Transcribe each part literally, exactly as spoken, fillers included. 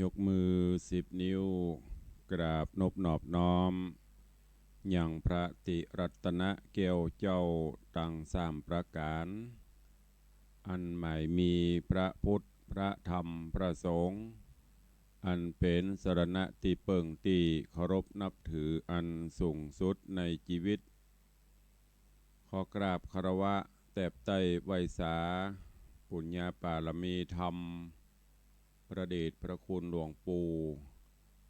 ยกมือสิบนิ้ว กราบนบนอบน้อม ยังพระติรัตนแก้วเจ้าตังสามประก๋าน อันหมายมีพระพุทธ พระธรรม พระสงฆ์ อันเป๋นสรณะตี้เปิ้งตี้เคารพนับถืออันสูงสุดในจีวิต ขอกราบคารวะแตบไต้ไหว้สา ปุญญาปารมีธรรม พระเดชพระคุณหลวงปู่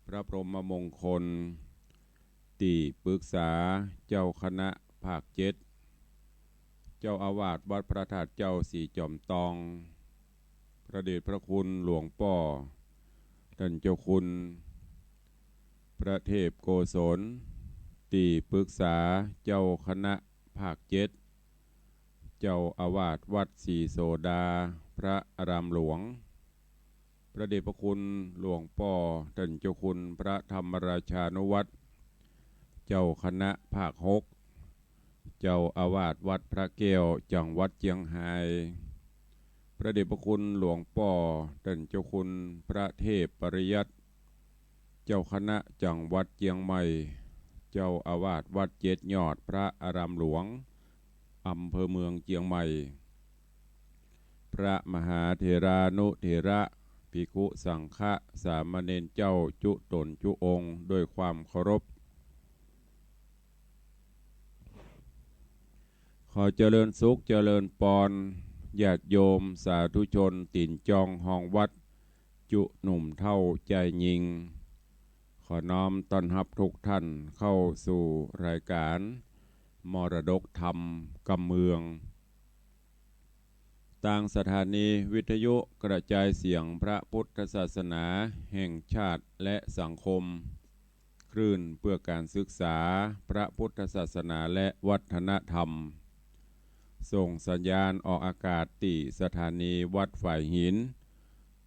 พระพรหมมงคล ตี้ปรึกษาเจ้าคณะภาคเจ็ด เจ้าอาวาสวัดพระธาตุเจ้าสีจอมตอง พระเดชพระคุณหลวงป้อ ต้านเจ้าคุณ พระเทพโกศล ตี้ปรึกษาเจ้าคณะภาคเจ็ด เจ้าอาวาสวัดสีโสดา พระอารามหลวง พระเดชพระคุณหลวงป้อ ต้านเจ้าคุณพระธรรมราชานุวัฒน์ เจ้าคณะภาคหก เจ้าอาวาสวัดพระแก้ว จังหวัดเจียงฮาย พระเดชพระคุณหลวงป้อ ต้านเจ้าคุณพระเทพปริยัติ เจ้าคณะจังหวัดเจียงใหม่ เจ้าอาวาสวัดเจ็ดยอด พระอารามหลวง อำเภอเมืองเจียงใหม่ พระมหาเถรานุเถระ ภิกขุสังฆะ สามเณรเจ้าจุ๊ต๋นจุ๊องค์ ด้วยความเคารพ ขอเจริญสุขเจริญปอน ญาติโยมสาธุชนตี๋นจองฮองวัด จุ๊หนุ่มเฒ่าจายญิง ขอน้อมต้อนฮับทุกท่านเข้าสู่รายการมรดกธรรมกำเมือง ตางสถานีวิทยุกระจายเสียงพระพุทธศาสนาแห่งชาติและสังคม คลื่นเพื่อการศึกษาพระพุทธศาสนาและวัฒนธรรม ส่งสัญญาณออกอากาศตี้สถานีวัดฝายหิน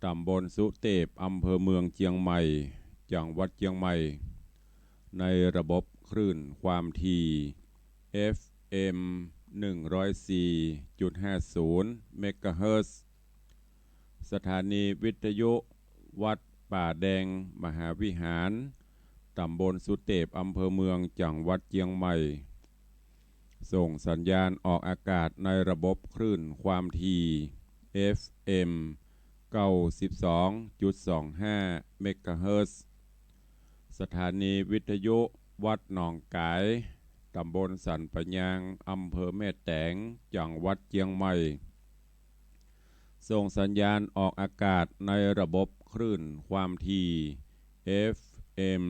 ต๋ำบลสุเตพ อำเภอเมืองเจียงใหม่ จังหวัดเจียงใหม่ ในระบบคลื่นความถี่ เอฟเอ็ม หนึ่งร้อยสี่จุดห้าศูนย์ เมกะเฮิรตซ์ สถานีวิทยุวัดป่าแดงมหาวิหาร ต๋ำบลสุเตพ อำเภอเมือง จังหวัดเจียงใหม่ ส่งสัญญาณออกอากาศในระบบคลื่นความถี่ เอฟเอ็ม เก้าสิบสองจุดสองห้า เมกะเฮิรตซ์ สถานีวิทยุวัดหนองก๋าย ต๋ำบลสันป่ายาง อำเภอแม่แตง จังหวัดเจียงใหม่ ส่งสัญญาณออกอากาศในระบบคลื่นความถี่ เอฟเอ็ม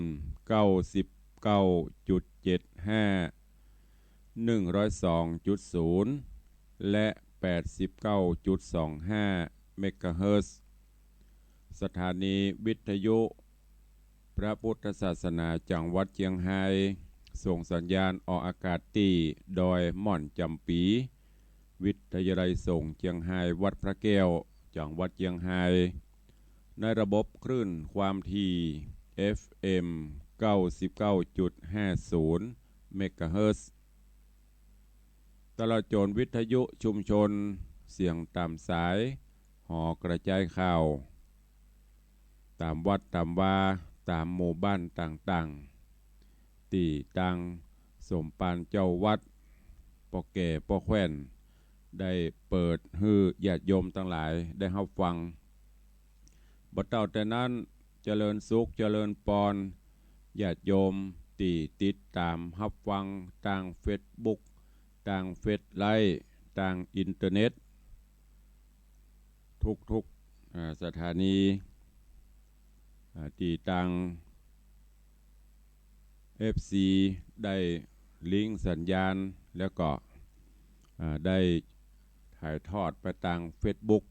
เก้าสิบเก้าจุดเจ็ดห้า หนึ่งร้อยสองจุดศูนย์ และ แปดสิบเก้าจุดสองห้า เมกะเฮิรตซ์ สถานีวิทยุพระพุทธศาสนาจังหวัดเจียงฮาย ส่งสัญญาณออกอากาศตี้ดอยม่อนจ๋ำปี๋ วิทยาลัยสงฆ์เจียงฮายวัดพระแก้ว จังหวัดเจียงฮาย ในระบบคลื่นความถี่ เอฟเอ็ม เก้าสิบเก้าจุดห้าศูนย์ เมกะเฮิรตซ์ ตลอดจ๋นวิทยุชุมชน เสียงต๋ามสาย หอกระจายข่าว ต๋ามวัดต๋ามวา ต๋ามหมู่บ้านต่างๆ ตี้ตางสมภารเจ้าวัด ป้อแก่ป้อแคว่น ได้เปิดหื้อญาติโยมตังหลายได้ฮับฟัง บ่เต้าแต่นั้น เจริญสุขเจริญปอน ญาติโยมตี้ติดต๋ามฮับฟังตางเฟซบุ๊ก ตางเฟซไลฟ์ ตางอินเทอร์เน็ต ทุกๆ อ่า สถานี อ่า ตี้ตาง เอฟซี ได้ลิงก์สัญญาณ แล้วก็ อ่า ได้ถ่ายทอดไปตางเฟซบุ๊ก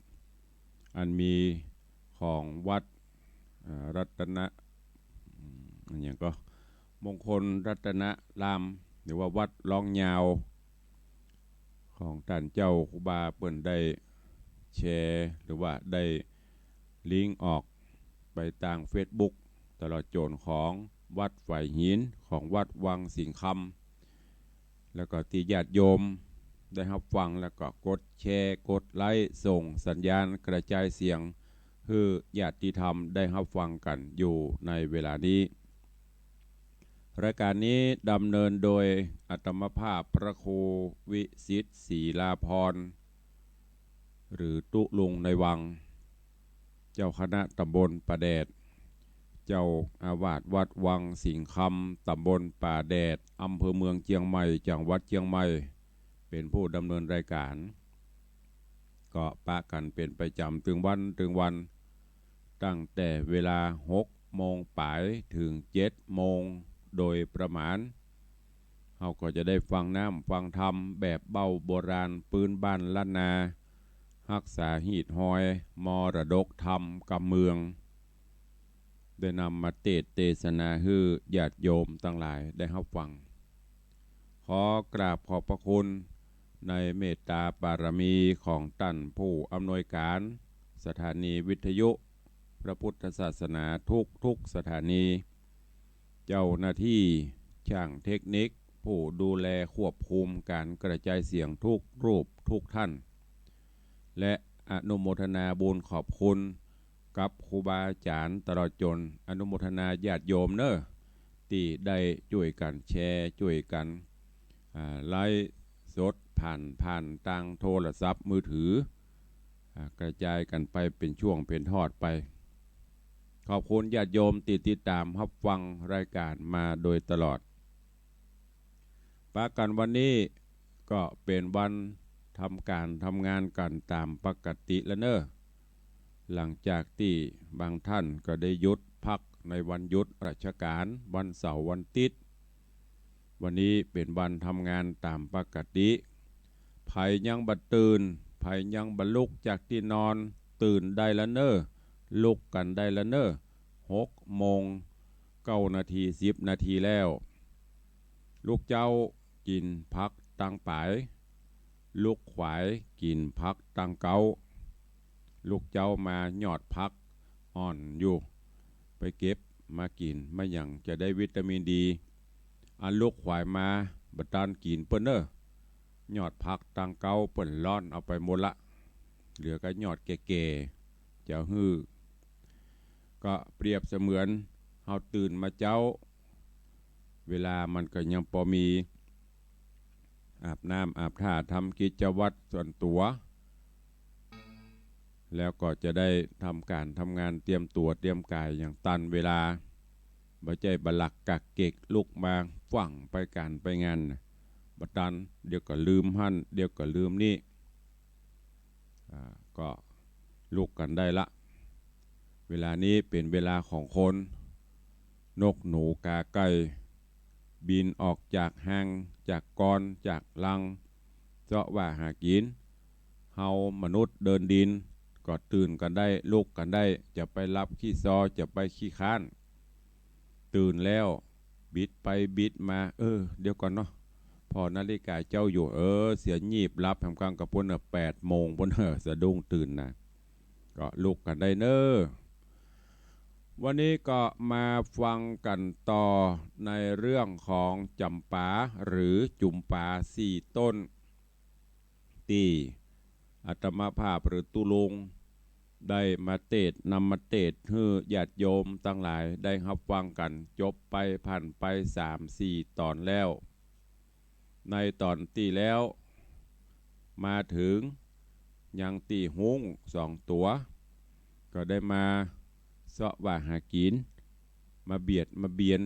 อันมีของวัด อ่า รัตนะ อืม อันหยังก็ มงคลรัตนาราม หรือว่าวัดล้องยาว ของต้านเจ้าครูบาเปิ้นได้แชร์ หรือว่าได้ลิงก์ออกไปตางเฟซบุ๊ก ตลอดจ๋นของวัดฝายหิน ของวัดวังสิงห์คำ แล้วก็ตี้ญาติโยมได้ฮับฟัง แล้วก็กดแชร์ กดไลก์ ส่งสัญญาณกระจายเสียง หื้อญาติธรรมได้ฮับฟังกั๋นอยู่ในเวลานี้ รายก๋านนี้ดำเนินโดยอาตมาภาพพระครูวิสิทธิ์ ศรีลาภรณ์ หรือตุ๊ลุงในวัง เจ้าคณะตำบลป่าแดด เจ้าอาวาสวัดวังสิงห์คำ ตำบลป่าแดด อำเภอเมืองเจียงใหม่ จังหวัดเจียงใหม่ เป๋นผู้ดำเนินรายก๋าน ก็ปะกั๋นเป๋นประจ๋ำตึงวันตึงวัน ตั้งแต่เวลาหกโมงป๋ายเถิงเจ็ดโมงโดยประมาณ เฮาก็จะได้ฟังน้ำฟังธรรมแบบเบ้าโบราณปื๊นบ้านล้านนา ฮักษาฮีตฮอยมรดกธรรมกำเมือง ได้นำมาเตสน์เตสนาหื้อญาติโยมตังหลายได้ฮับฟัง ขอกราบขอบพระคุณในเมตตาบารมีของต้านผู้อำนวยก๋านสถานีวิทยุพระพุทธศาสนาทุกๆสถานี เจ้าหน้าตี้จ้างเทคนิค ผู้ดูแลควบคุมก๋านกระจายเสียงทุกรูปทุกท่าน และอนุโมทนาบุญขอบคุณกับครูบาอาจ๋ารย์ตลอดจ๋น อนุโมทนาญาติโยมเน่อ ตี้ได้จ้วยกั๋นแชร์ จ้วยกั๋น อ่า ไลฟ์สดผ่าน ผ่านตางโทรศัพท์มือถือ อ่า กระจายกั๋นไปเป๋นช่วงเป๋นทอดไป ขอบคุณญาติโยมตี้ติดต๋ามฮับฟังรายก๋านมาโดยตลอด ปะกั๋นวันนี้ก็เป๋นวันทำก๋านทำงานกั๋นต๋ามปกติแล้วเน่อ หลังจากตี้บางท่านก็ได้หยุดพักในวันหยุดราชก๋าน วันเสาร์วันติ๊ด วันนี้เป๋นวันทำงานต๋ามปกติ ใผยังบ่ตื่น ใผยังบ่ลุกจากตี้นอน ตื่นได้แล้วเน่อ ลุกกั๋นได้แล้วเน่อ หกโมงเก้านาที สิบนาทีแล้ว ลูกเจ๊ากิ๋นผักตังป๋าย ลูกขวายกิ๋นผักตังเก๊า ลูกเจ๊ามายอดผักอ่อนอยู่ ไปเก็บมากิ๋น มาหยังจะได้วิตามินดี อันลูกขวายมาบ่ตันกิ๋นเปิ้นเน่อ ยอดผักตังเก๊าเปิ้นล่อนเอาไปหมดละ เหลือก็ยอดแก่ๆ จะหื้อ ก็เปรียบเสมือนเฮาตื่นมาเจ๊า เวลามันก็ยังปอมี อาบน้ำอาบท่าทำกิจวัตรส่วนตั๋ว แล้วก็จะได้ทำก๋านทำงานเตรียมตั๋วเตรียมก๋ายอย่างตันเวลา บ่ใจ้บ่หลักกักเก็กลุกมาฟั่งไปก๋านไปงานน่ะ บ่ตัน เดี๋ยวก็ลืมหั้น เดี๋ยวก็ลืมนี่ อ่า ก็ลุกกั๋นได้ละ เวลานี้เป๋นเวลาของคน นกหนูกาไก่ บินออกจากฮัง จากกอน จากรัง เซาะว่าหากิ๋น เฮามนุษย์เดินดิน ก็ตื่นกั๋นได้ ลุกกั๋นได้ จะไปหลับขี้ซอ จะไปขี้คร้าน ตื่นแล้ว บิดไปบิดมา เออ เดี๋ยวก่อนเนาะ ผ่อนาฬิกาเจ๊าอยู่ เออ เสียหยีบหลับแหมกั๋งกะปุ้นน่ะ แปดโมงปุ้นเน่อ สะดุ้งตื่นนะ ก็ลุกกั๋นได้เน่อ วันนี้ก็มาฟังกั๋นต่อในเรื่องของจ๋ำปาหรือจุ๋มปาสี่ต้น ตี้อาตมาภาพหรือตุ๊ลุงได้มาเตสน์ นำมาเตสน์หื้อญาติโยมตังหลายได้ฮับฟังกั๋น จบไปผ่านไปสามสี่ต๋อนแล้ว ในต๋อนตี้แล้ว มาเถิงยังตี้ฮุ้งสองตั๋ว ก็ได้มาเซาะว่าหากิ๋น มาเบียดมาเบียน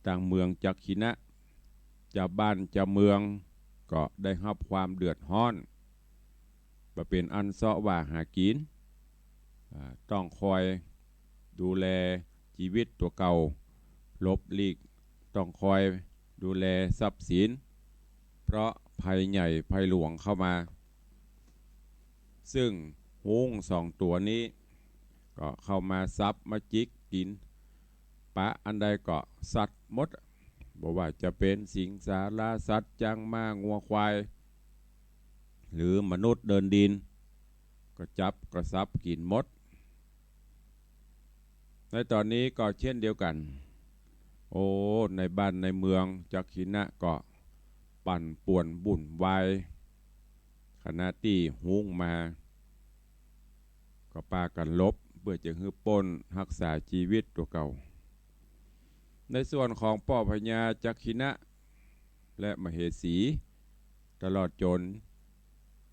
ตางเมืองจักขินะ จาวบ้านจาวเมืองก็ได้ฮับความเดือดฮ้อน บ่เป๋นอันเซาะว่าหากิ๋น อ่า ต้องคอยดูแลจีวิตตั๋วเก่า หลบหลีก ต้องคอยดูแลทรัพย์สิน เพราะภัยใหญ่ภัยหลวงเข้ามา ซึ่งฮุ้งสองตั๋วนี้ ก็เข้ามาสับมาจิกกิ๋น ปะอันใดก็สัตว์หมด บ่ว่าจะเป๋นสิงสาราสัตว์ จ๊าง ม้า งัว ควาย หรือมนุษย์เดินดิน ก็จับก็สับกิ๋นหมด ในต๋อนนี้ก็เช่นเดียวกั๋น โอ้ ในบ้านในเมืองจักขินะก็ปั่นป่วนวุ่นวาย ขณะตี้ฮุ้งมา ก็ปากั๋นหลบเปื้อจะหื้อป๊นฮักษาจีวิตตั๋วเก่า ในส่วนของป้อพญาจักขินะและมเหสี ตลอดจ๋น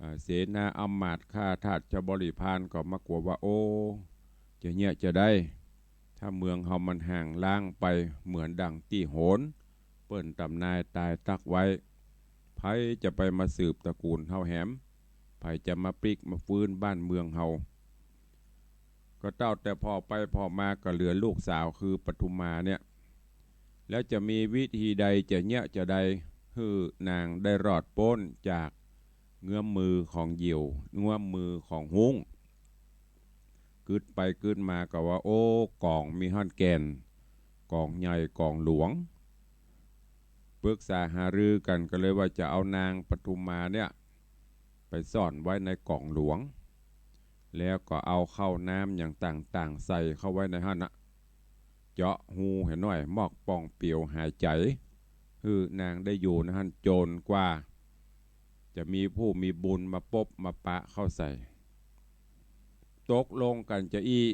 อ่า เสนาอำมาตย์ข้าทาสบริพารก็มากั๋วว่า โอ้ จะเยียะจาใด ถ้าเมืองเฮามันห่างล้างไปเหมือนดังตี้โหน เปิ้นต๋ำนายตายตั๊กไว้ ใผจะไปมาสืบตระกู๋ลเฮาแหม ใผจะมาปิ๊กมาฟื้นบ้านเมืองเฮา ก็เต้าแต่ผ่อไปผ่อมาก็เหลือลูกสาวคือปทุมมาเนี่ย แล้วจะมีวิธีใดจะเยียะจาใด หื้อนางได้รอดป๊นจากเงื้อมมือของเหยี่ยว เงื้อมมือของฮุ้ง กึ๊ดไปกึ๊ดมาก็ว่า โอ้ ก๋องมีฮ่อนแก่น ก๋องใหญ่ก๋องหลวง ปึกษาหารือกั๋นก็เลยว่าจะเอานางปทุมมาเนี่ย ไปซ่อนไว้ในก๋องหลวง แล้วก็เอาข้าวน้ำอย่างต่างๆ ใส่เข้าไว้ในหั้นนะ เจาะฮูหื้อน้อย มอกป่องเปียวหายใจ๋ หื้อนางได้อยู่ในหั้นจ๋นกว่า จะมีผู้มีบุญมาปบมาปะเข้าใส่ ตกลงกั๋นจาอี้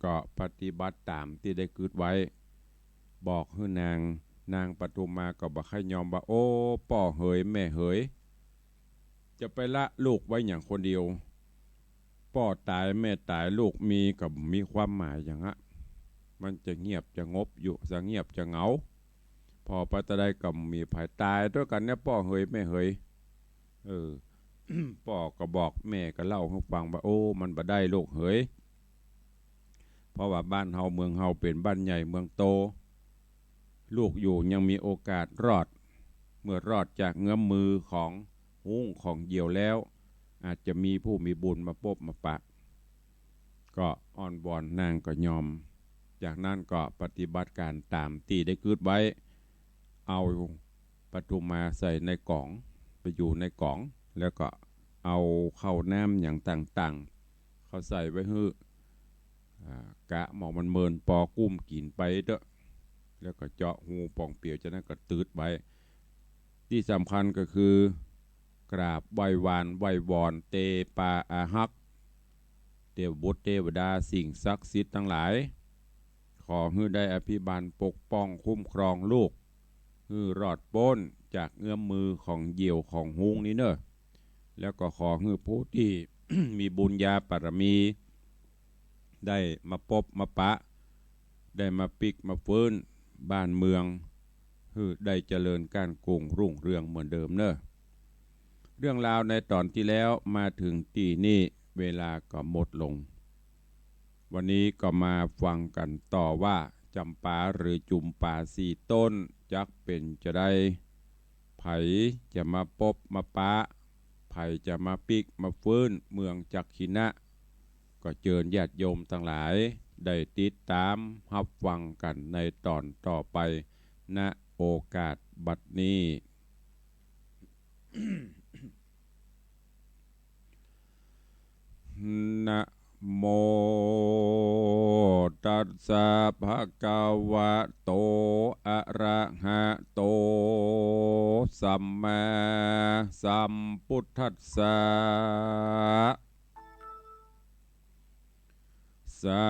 ก็ปฏิบัติต๋ามตี้ได้กึ๊ดไว้ บอกหื้อนาง นางปทุมมาก็บ่ใค่ยอมว่า โอ้ ป้อเหยแม่เหย จะไปละลูกไว้อย่างคนเดียว ป้อต๋ายแม่ต๋ายลูกมีก็บ่มีความหมายหยังอะ มันจะเงียบจะงบอยู่ จะเงียบจะเหงา ผ่อไปตะใดก็บ่มีใผ ต๋ายตวยกั๋นเนี่ย ป้อเหยแม่เหย เออ ป้อก็บอกแม่ก็เล่าหื้อฟังว่า โอ้ มันบ่ได้ลูกเหย เพราะว่าบ้านเฮาเมืองเฮาเป๋นบ้านใหญ่เมืองโต ลูกอยู่ยังมีโอกาสรอด เมื่อรอดจากเงื้อมมือของฮุ้งของเหยี่ยวแล้ว อาจจะมีผู้มีบุญมาปบมาปะ ก็อ้อนวอนนางก็ยอม จากนั้นก็ปฏิบัติก๋านต๋ามตี้ได้กึ๊ดไว้ เอาปทุมมาใส่ในก๋อง ไปอยู่ในก๋อง แล้วก็เอาข้าวน้ำอย่างต่างๆ เข้าใส่ไว้หื้อ อ่า กะหม่องมันเมินปอกุ้มกิ๋นไปเต๊อะ แล้วก็เจาะฮูป่องเปียว จากนั้นก็ตืดไว้ ตี้สำคัญก็คือ กราบไหว้วานไหว้วอนเตปาอาฮัก เตวบุตรเตวดาสิ่งศักดิ์สิทธิ์ตังหลาย ขอหื้อได้อภิบาลปกป้องคุ้มครองลูก หื้อรอดป๊นจากเงื้อมมือของเหยี่ยวของฮุ้งนี้เน่อ แล้วก็ขอหื้อผู้ตี้ มีบุญญาปารมี ได้มาปบมาปะ ได้มาปิ๊กมาฟื้นบ้านเมือง หื้อได้เจริญก้านกุ่งรุ่งเรืองเหมือนเดิมเน่อ เรื่องราวในต๋อนตี้แล้วมาเถิงตี้นี่ เวลาก็หมดลง วันนี้ก็มาฟังกั๋นต่อว่า จ๋ำปาหรือจุ๋มปาสี่ต้นจักเป๋นจาใด ใผจะมาปบมาปะ ใผจะมาปิ๊กมาฟื้นเมืองจักขินะ ก็เจิญญาติโยมตังหลายได้ติดต๋ามฮับฟังกั๋นในต๋อนต่อไป ณ โอกาสบัดนี้ นะโมตัสสะภะคะวะโต อะระหะโต สัมมาสัมพุทธัสสะ สา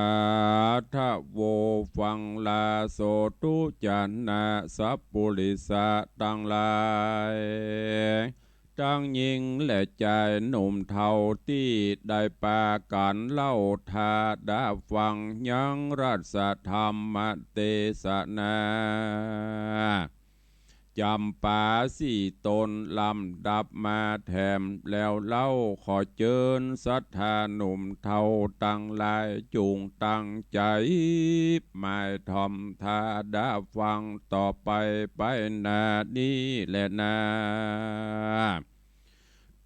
ธะโว ฟังลาโสธุ จานะสัปปุริสะตังหลาย ตังญิงและจายหนุ่มเฒ่าตี้ได้ปากั๋นเล่าถาดาฟังยังรัสธรรมเตสนา จ๋ำปาสี่ต้นลำดับมาแถมแล้วเล่า ขอเจิญศรัทธาหนุ่มเฒ่าตังหลายจุ่งตั้งใจ๋หมายถ่อมถาดาฟังต่อไปไปหน้านี้แลนา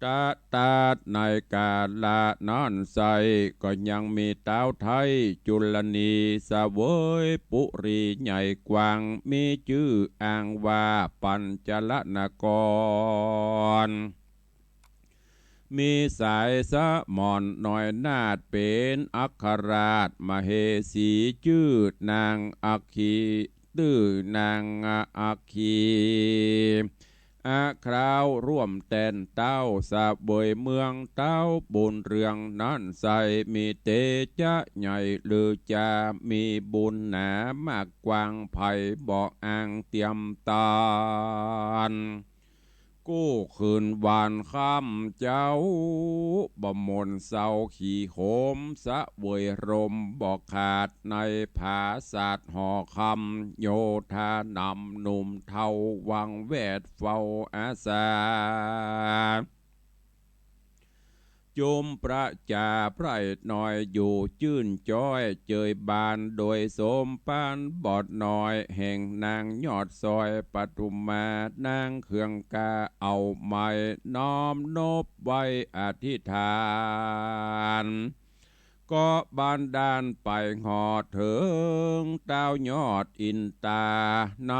ตะตาดในกาละนั้นไส้ ก็ยังมีต๊าวไท้จุลนีเสวยปุรีใหญ่กว้าง มีจื้ออ้างว่าปัญจรณกร มีสายสมรน้อยนาถเป๋นอัครราช มเหสีจื้อนางอัคคี จื้อนางอัคคี อาคราวร่วมแตนเต้า เสวยเมืองเต้าบุญเรืองนั้นไส้ มีเตจ๊ะใหญ่ลือจา มีบุญหนามากกว้าง ใผบ่อ้างเตียมตาน กู้คืนวานค่ำเจ๊า บ่หม่นเซาขี่โหม เสวยร่มบ่ขาด ในผาสาทหอคำ โยธานำหนุ่มเฒ่า วังแวดเฝ้าอาสา จุมประจาไพร่น้อย อยู่จื้นจ้อยเจยบาน โดยสมปานบ่น้อย แห่งนางยอดซอยปทุมมา นางเคืองกาเอาไม้ น้อมนบไหว้อธิษฐาน ก็บันดาลไปฮอดเถิง เต้ายอดอินตา ใน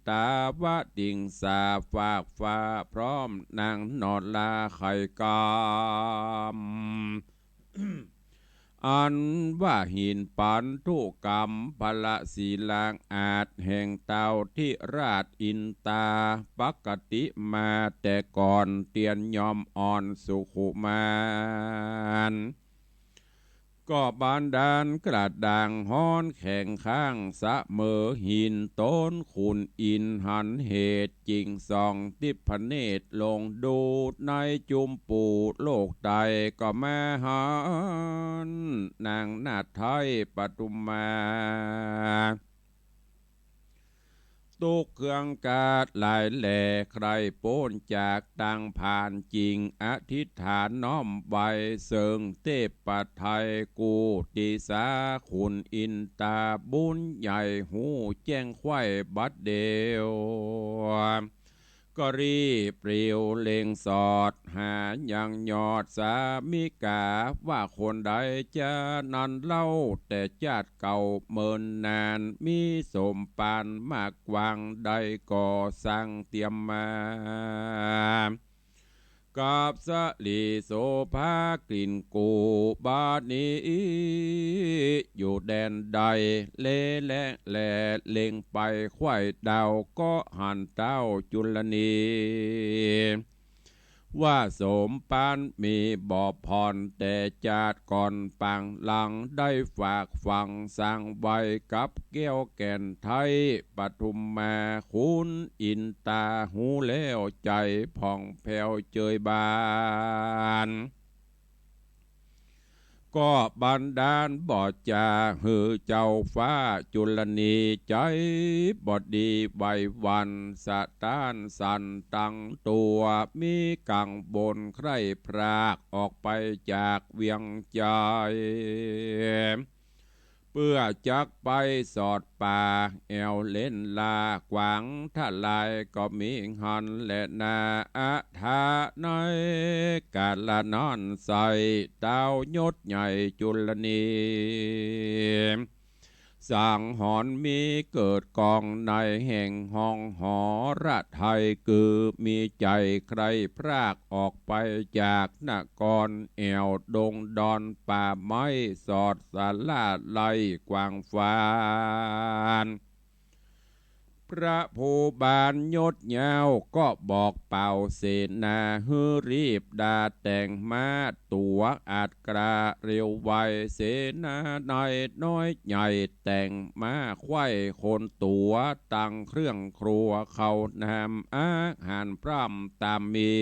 ตาวติงสา ฟากฟ้าพร้อม นางนอลาไข่กำ อันว่าหินปันธุกรรม พระศรีลางอาจ แห่งเต้าธิราชอินตา ปกติมาแต่ก่อน เตียนยอมอ่อนสุขุมาน ก็บันดาลกระด้างฮ้อนแข็งข้าง เสมอหินต้นขุนอินทร์ หันเหตุจิ่งส่องทิพเนตร ลงดูในจุมปูโลกใต้ ก็มาหันนางนาฏไทยปทุมมา ตุ๊กข์เคืองกาดหลายแหล่ ใคร่ป๊นจากตังผาน จิ่งอธิษฐานน้อมไหว้ เสิงเตพไทยกู้ติสา ขุนอินตาบุญใหญ่ ฮู้แจ้งไขว้บัดเดียว ก็รีบเร็วเร่งสอด หายังยอดสามิกา ว่าคนใดจะนั้นเล่า แต่จาติเก่าเมินนาน มีสมปานมากกว้าง ได้ก่อสร้างเตียมมา กับสลีโสภากลิ่นกู่ บาดนี้อยู่แดนใด เลแลแลเล็งไปไขว้ดาว ก็หันเต้าจุลนี ว่าสมปานมีบ่ผ่อน แต่จาติก่อนปางหลัง ได้ฝากฝังสร้างไว้กับแก้วแก่นไทยปทุมมา ขุนอินตาฮู้แล้ว ใจ๋ผ่องแผ้วเจยบาน ก็บันดาลบ่จา หื้อเจ้าฟ้าจุลนี ใจ๋บ่ดีไหวหวั่น สะต้านสั่นตังตั๋ว มีกังวลใคร่พราก ออกไปจากเวียงใจ๋ เปื้อจักไปสอดป่า แอ่วเล็นล่าขวางทลาย ก็มีหั้นแลนา อาถาในกาละนั้นไส้ เต้ายศใหญ่จุลนี สังหรณ์มีเกิดกองใน แห่งห้องหอระไทย คือมีใจ๋ใคร่พราก ออกไปจากนคร แอ่วดงดอนป่าไม้ สอดสาราไล่กว้างฟาน พระภูบาลยศยาว ก็บอกเป่าเสนา หื้อรีบดาแต่งม้าตั๋ว อัดกล้าเร็วไว เสนาในน้อยใหญ่ แต่งม้าไขว้คนตั๋ว ตังเครื่องครัวข้าวน้ำ อาหารพร่ำต๋ามมี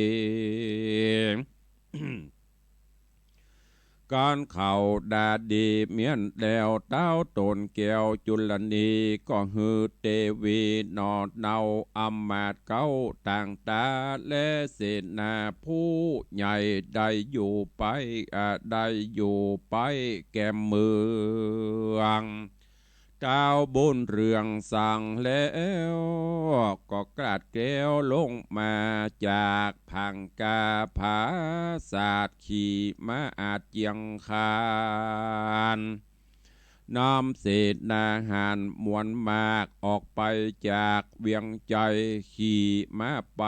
ก๋านเข้าดาดีเมี้ยนแล้ว เต้าต๋นแก้วจุลนี ก็หื้อเตวีหน่อเนา อำมาตย์เก๊าต่างต๋า และเสนาผู้ใหญ่ ได้อยู่ไป อ่า ได้อยู่ไปแก่เมือง เต้าบุญเรืองสั่งแล้ว ก็กราดแก้วลงมาจากผางกาผาสาท ขี่ม้าอาดเจียงคาน นำเสนาหารมวลมาก ออกไปจากเวียงใจ๋ ขี่ม้าไป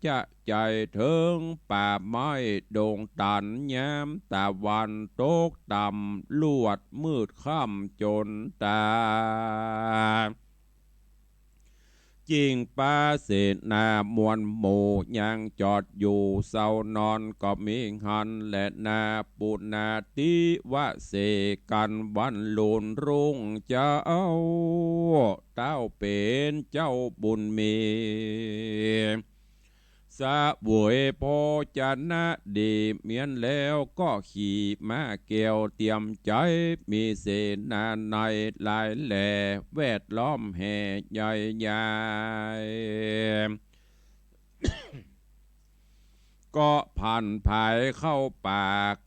จะใจ๋เถิงป่าไม้ดงตัน ยามตะวันตกต่ำ ลวดมืดค่ำจนต๋า จิ่งปาเสนามวลหมู่ยังจอดอยู่เซานอนก็มีหั้นแลนา ปุณณาธิวเสกัณฑ์วันลุนรุ่งเจ๊า เต้าเป๋นเจ้าบุญมี เสวยโภชนะดีเมี้ยนแล้วก็ขี่ม้าแก้วเตรียมใจ๊ มีเสนานัยหลายแหล่แวดล้อมแห่ใหญ่ใหญ่ ก็ผันผายเข้าป่า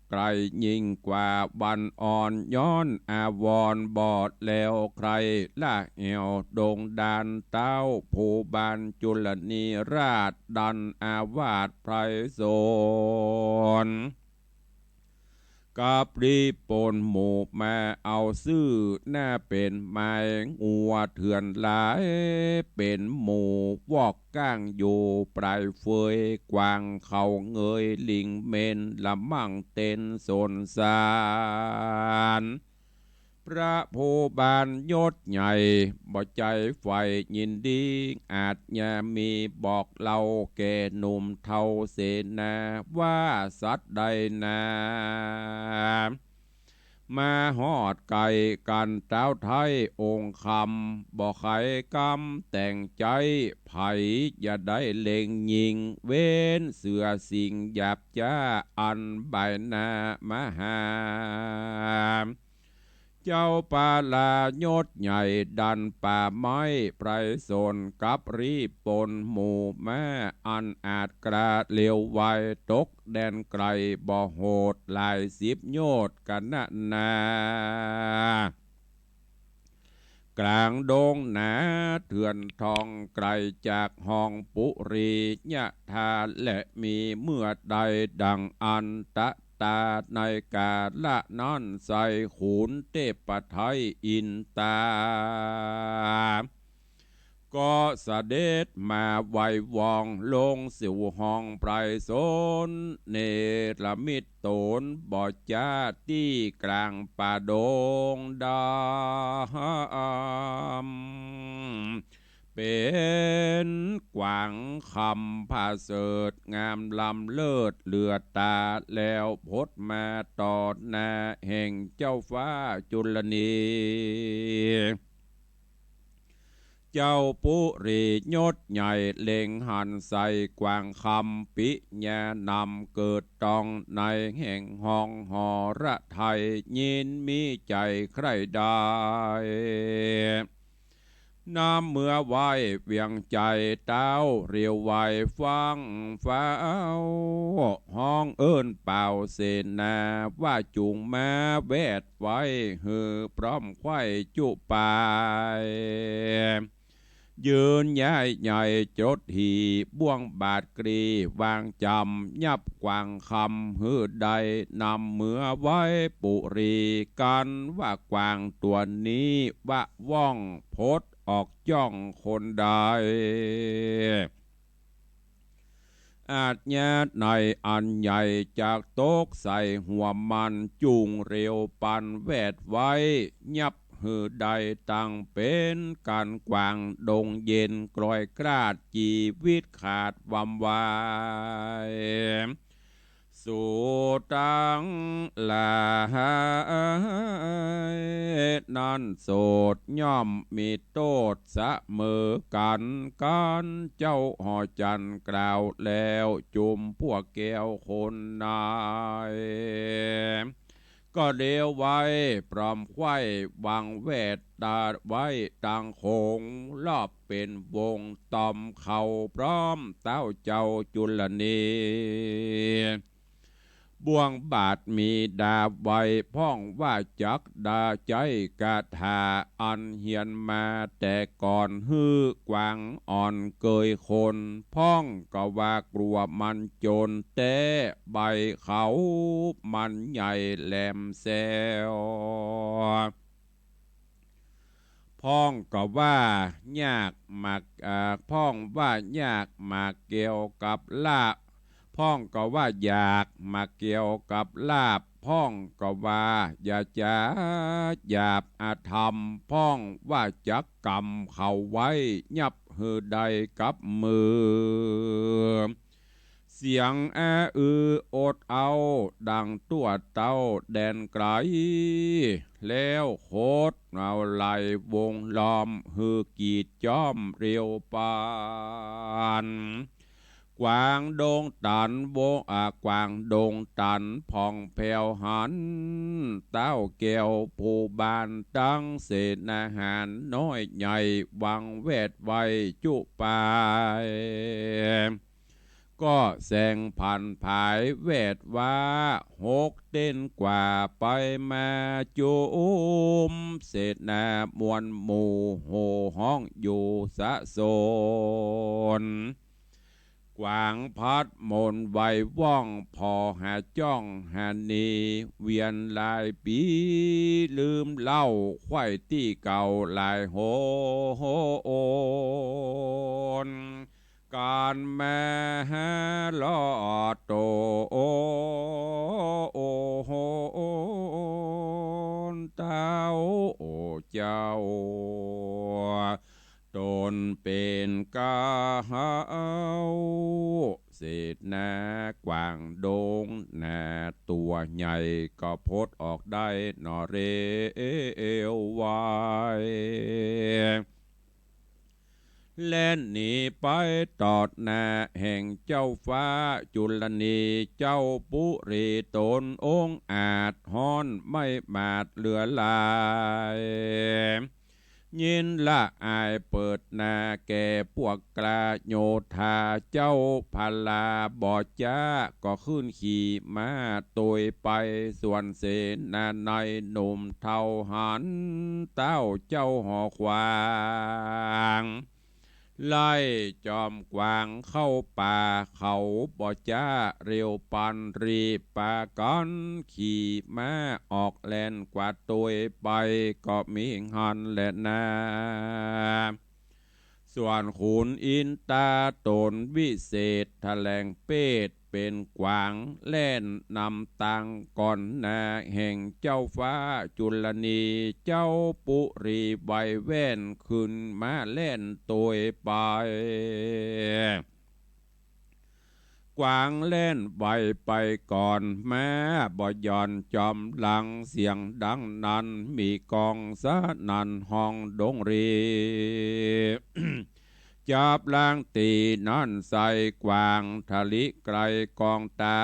ไกลยิ่งกว่าวันอ่อน ย้อนอาวรณ์บ่แลวใคร่ ละแอ่วดงดานเต้า ภูบาลจุลนีราชดันอาวาสไพรสน กับรีบปนหมู่มาเอาซื่อ หน้าเป๋นไม้งัวเถื่อนหลาย เป๋นหมู่วอกก้างอยู่ปลายเฟย กวางเขาเงยลิงเมนละมั่งเต็นสนสาร พระภูบาลยศใหญ่บ่ใจ้ใฝ่ยินดี อาจยามีบอกเล่าแก่หนุ่มเฒ่าเสนา ว่าสัตว์ใดนา มาฮอดใก้กั๋นเต๊าไท้องค์คำ บ่ไขกำแต่งใจ๊ ใผอย่าได้เล็งยิง เว้นเสือสิงห์หยาบจ๊า อันบ่ายหน้ามหา เจ้าปลายศใหญ่ดันป่าไม้ไพรสน กับรีบปนหมู่มา อันอาจกล้าเร็วไว ตกแดนไกลบ่โหด หลายสิบโยชน์กั๋นนานา กลางดงหนาเถื่อนทอง ไกลจากห้องปุรียะธา และมีเมื่อใดดังอันตะตา ในกาละนั้นไซขุนเทพไทยอินตา ก็เสด็จมาไวว่อง ลงสู่ห้องไพรสน เนรมิตตนบ่จ๊าตี้กลางป่าดงดำ เป๋นกวางคำผาเสริฐงามล้ำเลิศเหลือต๋า แล้วพดมาต่อหน้าแห่งเจ้าฟ้าจุลนี เจ้าปุรียศใหญ่เล็งหันใส่กวางคำ ปิญญานำเกิดต้องในแห่งห้องหรไทย ยินมีใจ๋ใคร่ได้ น้อมเมือไหว้เวียงใจ๋เต้า เรียวไหว้ฟั่งฟ้าว ฮ้องเอิ้นเป่าเสนา ว่าจุ่งมาแวดไว้ หื้อพร้อมไขว้จุไป ยืนย้ายใหญ่จดหี่ บ่วงบาดกรีวางจ๋ำ ยับกวางคำหื้อได้ นำเมือไว้ปุรีกั๋น ว่ากวางตั๋วนี้วะว่อง พดออกจ้องคนใด อาชญาในอันใหญ่จักตกใส่หัวมัน จุ่งเร็วปันแวดไว้ ยับหื้อได้ตั้งเป๋นก๋านกวาง ดงเย็นกลอยกลาด จีวิตขาดวำวาย สูตังหลาย นั้นโสดย่อมมีโต้ษเสมอกั๋น กั๋นเจ้าหอจันทร์กล่าวแล้ว จุมพวกแก้วคนนาย ก็เดียวไว้พร้อมไขว้วางแวดตาไว้ตังโขง รอบเป๋นวงตอมเขาพร้อมเต้าเจ้าจุลนี บ่วงบาดมีดาบไว้ พ่องว่าจักดาใจ๊คาถาอันเฮียนมาแต่ก่อน หื้อกวางอ่อนเกยคน พ่องก็ว่ากลัวมันโจรแต๊ ใบเขามันใหญ่แหลมแซว พ่องก็ว่ายากหมาก อ่า พ่องว่ายากหมากแก้วกับลาบ พ่องก็ว่าอยากหมากแก้วกับลาบ พ่องก็ว่าอย่าจ๋าหยาบอธรรม พ่องว่าจักกำเขาไว้ ยับ หื้อได้กับมือ เสียงอาอืออดเอาดังตั้วเต้าแดนไกล แล้วโคตรเอาไหลวงล้อมหื้อกีดจ้อมเร็วปาน กวางดงตันวง อ่า กวางดงตันผ่องแผ้วหัน เต้าแก้วผู้บ้านตังเสนาหารน้อยใหญ่วังแวดไว้จุปาย ก็แสงผันผายแวดว่า หกเต้นกว่าไปมาจุม เสนามวลหมู่โห่ฮ้องอยู่สะสน กวางพัดมนไหวว่องผ่อหาจ้องหานี เวียนหลายปี๋ลืมเล่า ใคว่ตี้เก่าหลายหน ก๋านมาหาลอดต๋น เต้าเจ้า ต๋นเป๋นก้าว เสนากวางดงหน้าตั๋วใหญ่ ก็พดออกได้หน่อเร็วไว แล่นหนีไปตอดหน้าแห่งเจ้าฟ้าจุลนี เจ้าปุรีต๋นองอาจฮ้อนไม่หมาดเหลือหลาย ยินละอายเปิดหน้าแก่ปวกกล้าโยธา เจ้าพลาบ่จ๊าก็ขึ้นขี่ม้าตวยไป ส่วนเสนานัยหนุ่มเฒ่าหัน เต้าเจ้าหอขวาง ไล่จอมกวางเข้าป่า เขาบ่จ๊าเร็วปัน รีบปากั๋นขี่ม้าออกแล่นกวาดตวยไป ก็มีหั้นแลนา ส่วนขุนอินต๋าต๋นวิเศษแถลงเพศเป๋นกวางแล่นนำตางก่อนหน้าแห่งเจ้าฟ้าจุลนี เจ้าปุรีไวแว่นขึ้นม้าแล่นตวยไป กวางแล่นไวไปก่อน ม้าบ่หย่อนจอมหลัง เสียงดังนั้นมีก้องสนั่นห้องดงรี จับลางตี๋นั้นใส่ กวางทะลิไกลกองต๋า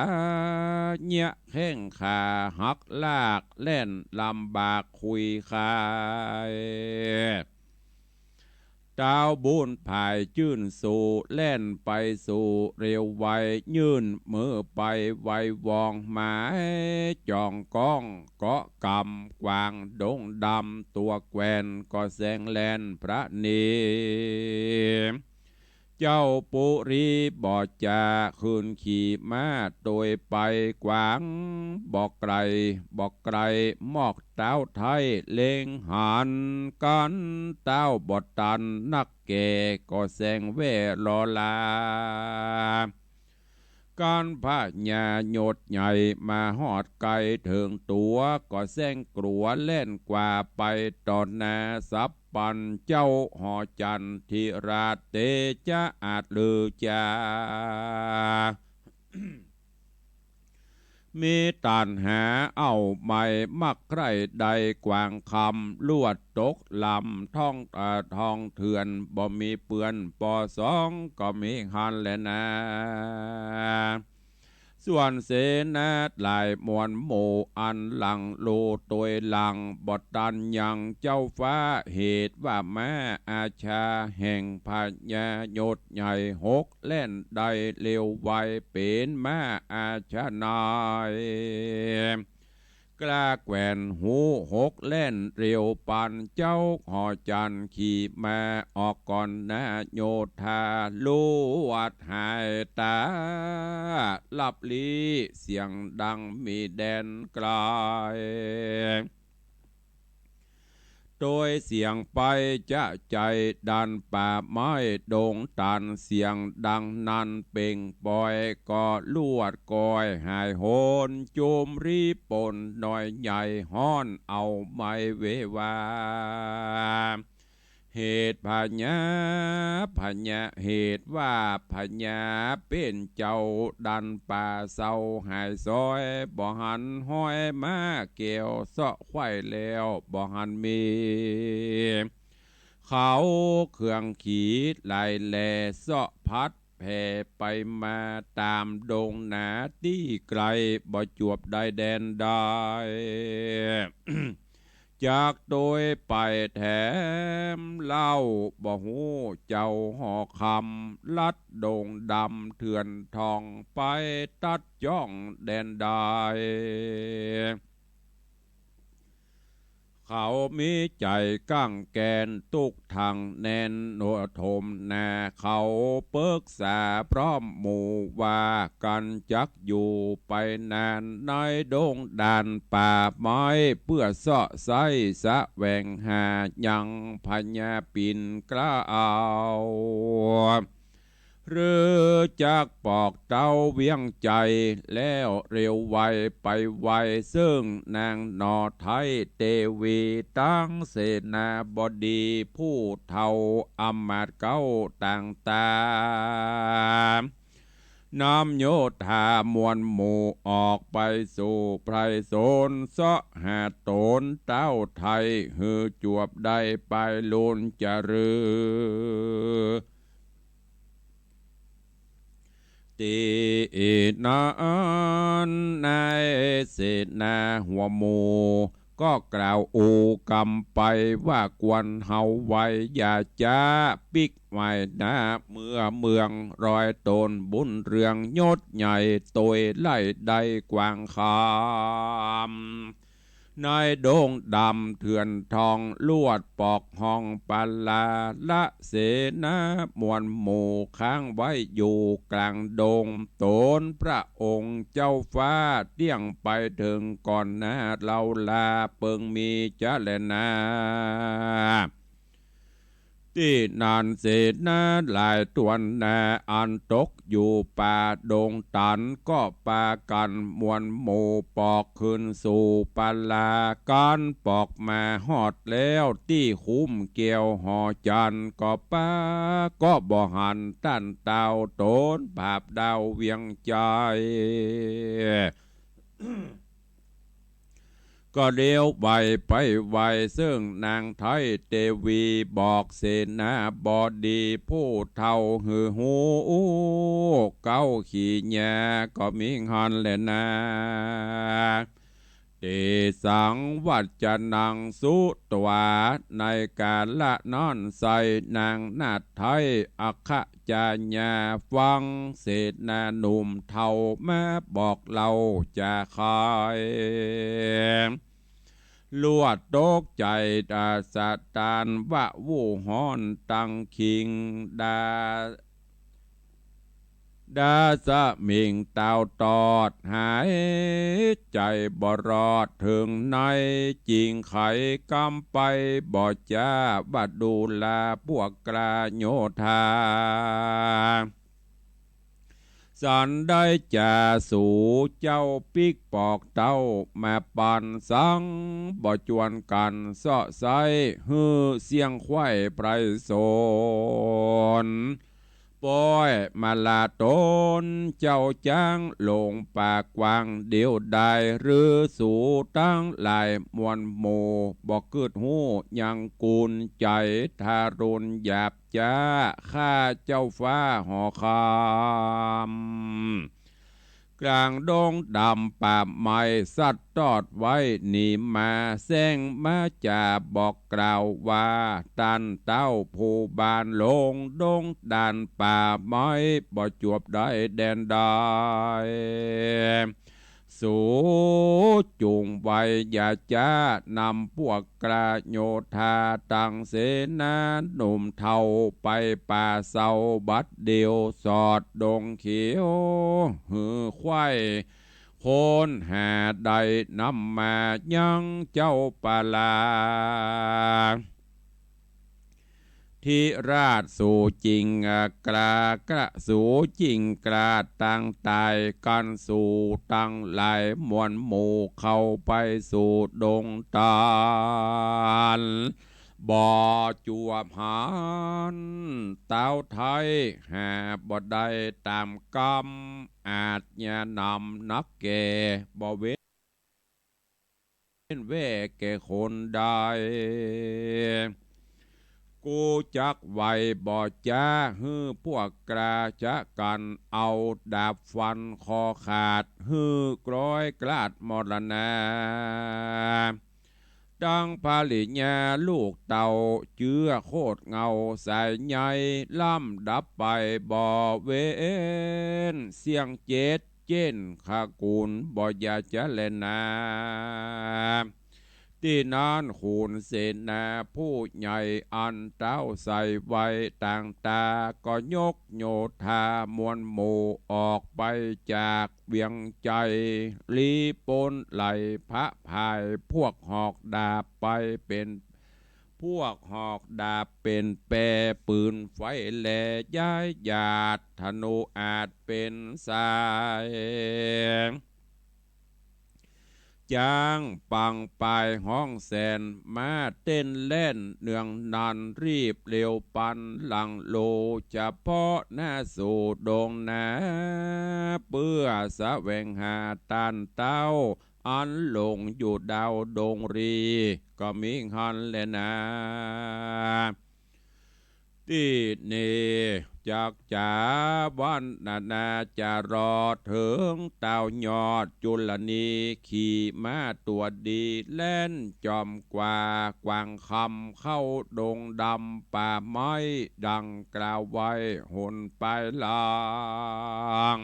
เยียะแข้งขาหักลาก แล่นลำบากคุยคาย เต้าบุญผายจื้นสู่ แล่นไปสู่เร็วไว ยื่นมือไปไววอง หมายจ่องก้องเกาะกำ กวางดงดำตั๋วแกว่น ก็แซงแล่นพระเน เจ้าปุรีบ่จ๊าขึ้นขี่ม้าตวยไป กวางบ่ไกล บ่ไกล มอกเต้าไท้เล็งหัน กั๋นเต้าบ่ตันนักแก่ ก็แซงแว่รอลา กั๋นพญายศใหญ่มาฮอดใก้เถิงตั๋ว ก็แซงกลัวแล่นกว่าไปต่อหน้า สับปันเจ้าหอจันทร์ ธิราชเตจ๊ะอาจลือจา มีตัณหาเอาใหม่มักใคร่ได้ กวางคำลวดตกลำ ท้อง เอ่อ ท้องเถื่อนบ่มีเปื้อน ปอสองก็มีหั้นแลนา ส่วนเสนาหลายมวลหมู่ อันหลังลู่ตวยหลัง บ่ตันยังเจ้าฟ้า เหตุว่าม้าอาชาแห่งพญายศใหญ่หก แล่นได้เร็วไว เป๋นม้าอาชานัย กล้าแกว่นฮูหก แล่นเร็วปานเจ้าหอจันทร์ ขี่ม้าออกก่อนหน้าโยธา ลวดหายต๋าลับลี้ เสียงดังมีแดนไกล โดยเสียงไปจะใจดันป่าไม้ดงตัน เสียงดังนั้นเปล่งปล่อย ก็ลวดกอยหายโหน จุมรีปนน้อยใหญ่ฮ้อนเอาไม้เววา เหตุพญา พญา เหตุว่าพญาเป๋นเจ้าดันป่าเศร้าหายซ้อย บ่หันฮอยม้าแก้วเซาะไขว่แล้ว บ่หันมี เขาเครื่องขีหลายแหล่เซาะพัดแผ่ไปมาต๋ามดงหนาตี้ไก๋ บ่จวบได้แดนใด จักโตยไปแถมเล่า บ่ฮู้เจ้าหอคำ ลัดดงดำเถื่อนทอง ไปตัดจ้องแดนใด เขามีใจ๋กั้งแก่น ตุ๊กถังแน่นหนัวถมหนา เขาปึกษาพร้อมหมู่ว่ากั๋น จักอยู่ไปนานในดงด่านป่าไม้ เปื้อเซาะไส้แสวงหายังพญาปิ่นเกล้า หรือจักปอกเต้าเวียงใจ๋ แล้วเร็วไวไปไว เซิ่งนางหน่อไท้เตวี ตังเสนาบดีผู้เฒ่า อำมาตย์เก๊าต่างต๋า นำโยธามวลหมู่ออกไปสู่ไพรสน เซาะหาต๋นเต้าไท้ หื้อจวบได้ไปลุนจะรือ ตี้นั้นนายเสนาหัวหมู่ ก็กล่าวอู้กำไปว่า ควรเฮาไว อย่าจ๊าปิ๊กไหว้หน้าเมือเมือง รอยต๋นบุญเรืองยศใหญ่ โตยไล่ได้กว้างขาม ในดงดำเถื่อนทอง ลวดปอกห้องปลาละ เสนามวลหมู่ค้างไว้อยู่กลางดง ต๋นพระองค์เจ้าฟ้าเตี้ยงไปเถิงก่อนหน้าเฮาลา เปิงมีจะแลนา ตี้นั้นเสนาหลายต๋วนนา อันตกอยู่ป่าดงตัน ก็ปากั๋นมวลหมู่ปอกคืนสู่ปลา กั๋นปอกมาฮอดแล้วตี้คุ้มแก้วหอจันทน์ ก็ปาก็บ่หันต้านเต้าต๋นผาบดาวเวียงใจ๋ ก็เลี้ยวไวไปไว เซิ่งนางไท้เตวีบอกเสนาบดีผู้เฒ่าหื้อฮู้ เก๊าขี้ยาก็มีหั้นแลนา เตสังวัจจนังสุตวา ในกาละนั้นไส้นางนาถไท้อัคคจายาฟังเสนาหนุ่มเฒ่ามาบอกเล่าจาไข ลวดตกใจ๋ ดาสะตานวะ วู่ฮ้อนตังคิง ดา ดาสะหมิงเต้าตอด หายใจ๋บ่รอดเถิงใน จิ่งไขกำไปบ่จ๊า วดูราปวกกล้าโยธา สันได้จาสูเจ้าปิ๊กปอกเต้ามาปันสัง บ่จวนกั๋นเซาะไส้ หื้อเสี้ยงไขว่ไพรสน ป้อยมาลาต๋น เจ้าจ๊างหลงป่ากว้างเดียวดาย หรือสูตังหลายมวลหมู่ บ่กึ๊ดฮู้ยังกุญใจ๋ ทารุณหยาบจ๊า ข้าเจ้าฟ้าหอคำ กลางดงดำป่าไม้สัตว์ตอดไว้หนีมา แสงมาจาบอกกล่าวว่า ต้านเต้าผู้บ้านหลงดงด่านป่าไม้ บ่จวบได้แดนใด สูจุ่งไวอย่าจ๊านำปวกกล้าโยธาตังเสนาหนุ่มเฒ่าไปป่าเซาบัดเดียว สอดดงเขียวหื้อไขว่ค้นหาได้นำมายังเจ้าปาลา ธิราชสูจิ่งกล้ากระสูจิ่งกล้าตังต๋ายกั๋นสูตังหลายมวลหมู่เข้าไปสู่ดงตาล บ่ จวบหัน เต้าไท้หาบ่ได้ต๋ามกำ อาชญานำนักแก่ บ่เว้น แว่แก่คนใด กู้จักไวบ่จ๊า หื้อพวกกล้าจะกั๋น เอาดาบฟันคอขาด หื้อคล้อยคลาดมรณา ตังภริยาลูกเต้า เจื้อโคตรเหง้าสายใย ล้ำดับไปบ่เว้น เสี้ยงเจ็ด เจ๊นขกูลบ่อย่าจะแลนา ตี้นั้นขุนเสนาผู้ใหญ่ อันเต้าใส่ไว้ตางต๋า ก็ยกโยธามวลหมู่ออกไปจากเวียงชัย ลี้ป๊นไหล่พระพ่าย พวกหอกดาบไปเป๋น พวกหอกดาบเป๋นแป ปืนไฟแลย้ายหยาด ธนูอาดเป๋นสาย จ๊างปังปายฮ้องแสน ม้าเต้นแล่นเนืองนัน รีบเร็วปันหลังโล เฉพาะหน้าสู่ดงนา เปื้อแสวงหาต้านเต้า อันหลงอยู่ดาวดงรี ก็มีหั้นแลนา ตี้นี้จักจ๋าวันนานา จะรอเถิงเต้ายอดจุลนี ขี่ม้าตั๋วดีแล่นจอมกว่ากวางคำ เข้าดงดำป่าไม้ ดังกล่าวไว้หนปายหลัง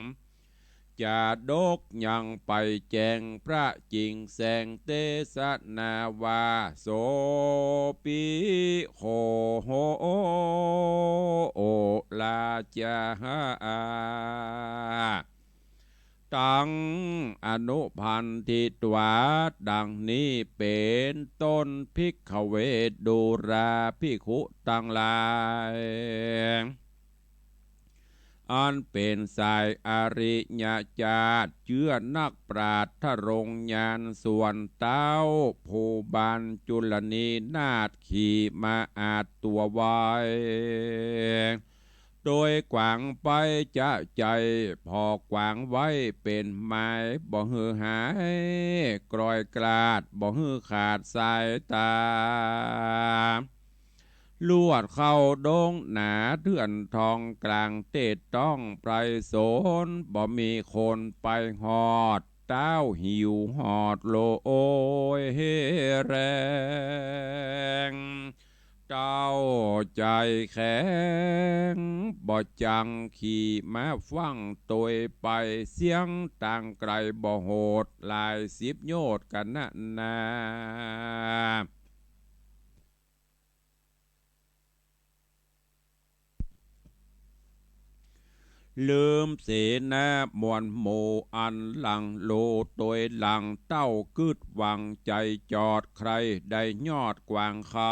จาดกยังไปแจ้งพระจิ๋งแสง เตสนาว่า โสปิโข โห โอ ราจา ตังอนุพันธิตวา ดังนี้เป๋นต้น ภิกขเว ดูราภิกขุตังหลาย อันเป๋นสายอริยจาติ เจื้อนักปราชญ์ทรงญาณ ส่วนเต้าผู้บานจุลนีนาถ ขี่ม้าอาดตั๋วไว โดยกวางไปจะใจ๋ ผ่อกวางไว้เป๋นหมาย บ่หื้อหายคล้อยคลาด บ่หื้อขาดสายต๋า ลวดเข้าดงหนาเถื่อนทอง กลางเต๊ต้องไพรสน บ่มีคนไปฮอด เต้าหิวฮอดโลยแฮง เต้าใจ๋แข็งบ่จั่ง ขี่ม้าฟั่งตวยไป เสี้ยงตางไก๋บ่โหด หลายสิบโยชน์กั๋นนานา ลืมเสนามวลหมู่อันหลังโล ตวยหลังเต้ากึ๊ดหวังใจ๋จอด ใค่ได้ยอดกวางคำ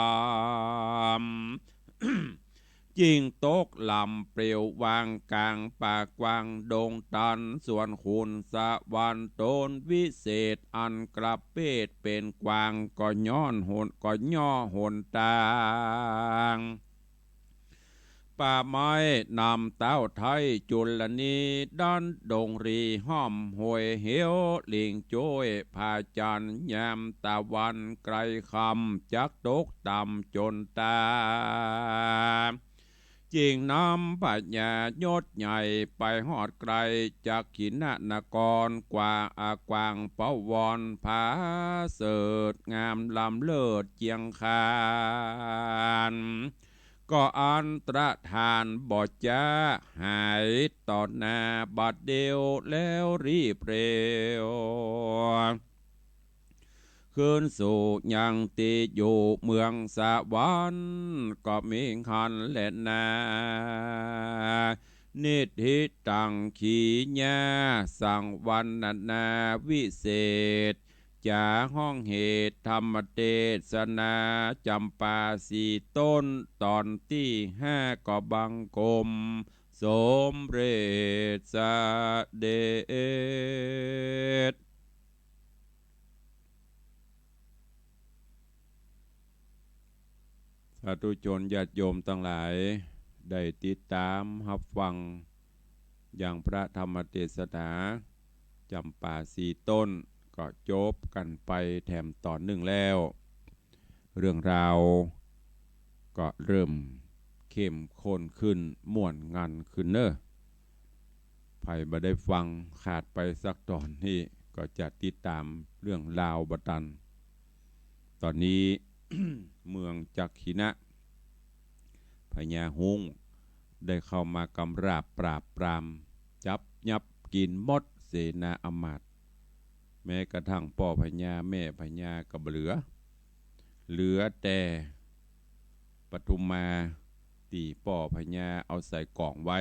จิ่งตกลำเปลี่ยวว่างก๋างป่ากว้างดงตัน ส่วนขุนสวรรค์ต๋นวิเศษ อันกลับเพศเป๋นกวาง ก็ย้อนหน ก็ย่อหนตาง ป่าไม้นำเต้าไท้จุลนี ด้านดงรีห้อมห้วยเหว หลิงจ้วยผาจันทร์ ยามตะวันใก้ค่ำ จักตกต่ำจ๋นตา จิ่งนำพญายศใหญ่ไปฮอดไก๋ จากขินนครกว่าอากว้าง ปวรผาเสริฐงามล้ำเลิศเจียงคาน ก็อันตรธานบ่จ๊า หายต่อหน้าบัดเดียว แล้วรีบเร็ว คืนสู่ยังตี้อยู่เมืองสวรรค์ ก็มีหั้นแลนา นิทธิตังขีญา สังวรรณนาวิเศษ จ๋าฮ้องเหตุธรรมเตสนา จ๋ำปาสี่ต้น ต๋อนตี้ห้า ก็บังคมสมเร็จเสด็จ ส สาธุชนญาติโยมตังหลาย ได้ติดต๋ามฮับฟังยังพระธรรมเตสนาจ๋ำป๋าสี่ต้น ก็จบกั๋นไปแถมต๋อนนึ่งแล้ว เรื่องราวก็เริ่มเข้มข้นขึ้น ม่วนงันขึ้นเนาะ ใผบ่ได้ฟังขาดไปสักต๋อนนี้ก็จะติดต๋ามเรื่องราวบ่ตัน ต๋อนนี้ เมืองจักขิณะ พญาฮุ้งได้เข้ามากำราบปราบปราม จับยับกิ๋นหมดเสนาอำมาตย์ แม้กระทั่งป้อพญาแม่พญาก็บ่เหลือ เหลือแต่ปทุมมาตี้ป้อพญาเอาใส่ก๋องไว้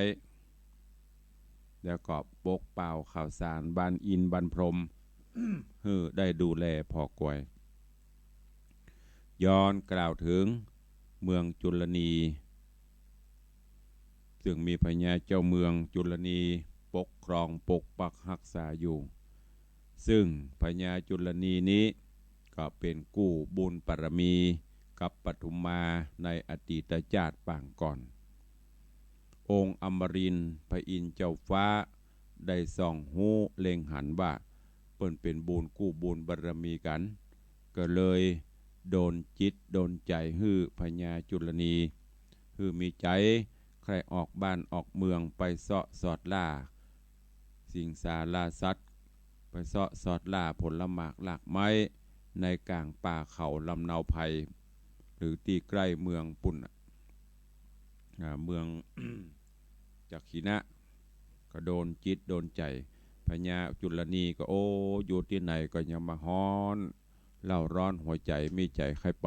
แล้วก็ปกเป่าข่าวสารบ้านอินทร์บ้านพรหม หื้อได้ดูแลผ่อกวย ย้อนกล่าวเถิงเมืองจุลนี ซึ่งมีพญาเจ้าเมืองจุลนีปกครองปกปักฮักษาอยู่ ซึ่งพญาจุลนีนี้ก็เป๋นกู้บุญบารมีกับปทุมมาในอดีตจาติปางก่อน องค์อมรินทร์พระอินทร์เจ้าฟ้าได้ส่องฮู้เล็งหันว่า เปิ้นเป๋นบุญกู้บุญบารมีกั๋น ก็เลยดลจิตดลใจ๋หื้อพญาจุลนี หื้อมีใจ๋ใคร่ออกบ้านออกเมืองไปเซาะสอดล่าสิงสาราสัตว์ ไปเซาะสอดล่าผลหมากรากไม้ในก๋างป่าเขาลำเนาไพร หรือตี้ใก้เมืองปุ้นน่ะ อ่า เมือง จักขิณะ ก็ดลจิตดลใจ๋ พญาจุลนีก็ โอ้ อยู่ตี้ไหนก็ยังบ่ฮ้อน เล่าร้อนหัวใจ๋ มีใจ๋ใค่ไป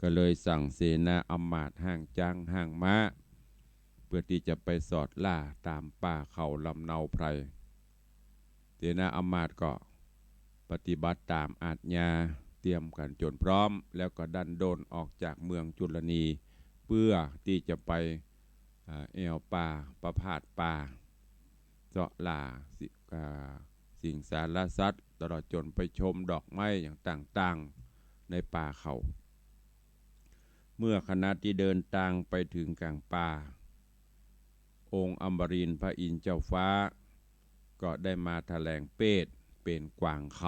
ก็เลยสั่งเสนาอำมาตย์ฮ้างจ๊างฮ้างม้า เปื้อตี้จะไปสอดล่าต๋ามป่าเขาลำเนาไพร เสนาอำมาตย์ก็ปฏิบัติต๋ามอาจญา เตรียมกั๋นจ๋นพร้อม แล้วก็ดันด้นออกจากเมืองจุลนี เปื้อตี้จะไป อ่า แอ่วป่า ประพาสป่า เซาะล่าสิ อ่า สิงสารสัตว์ ตลอดจ๋นไปชมดอกไม้อย่างต่างๆ ในป่าเขา เมื่อขณะตี้เดินตางไปเถิงก๋างป่า องค์อมรินทร์พระอินทร์เจ้าฟ้า ก็ได้มาแถลงเปชเป๋นกวางค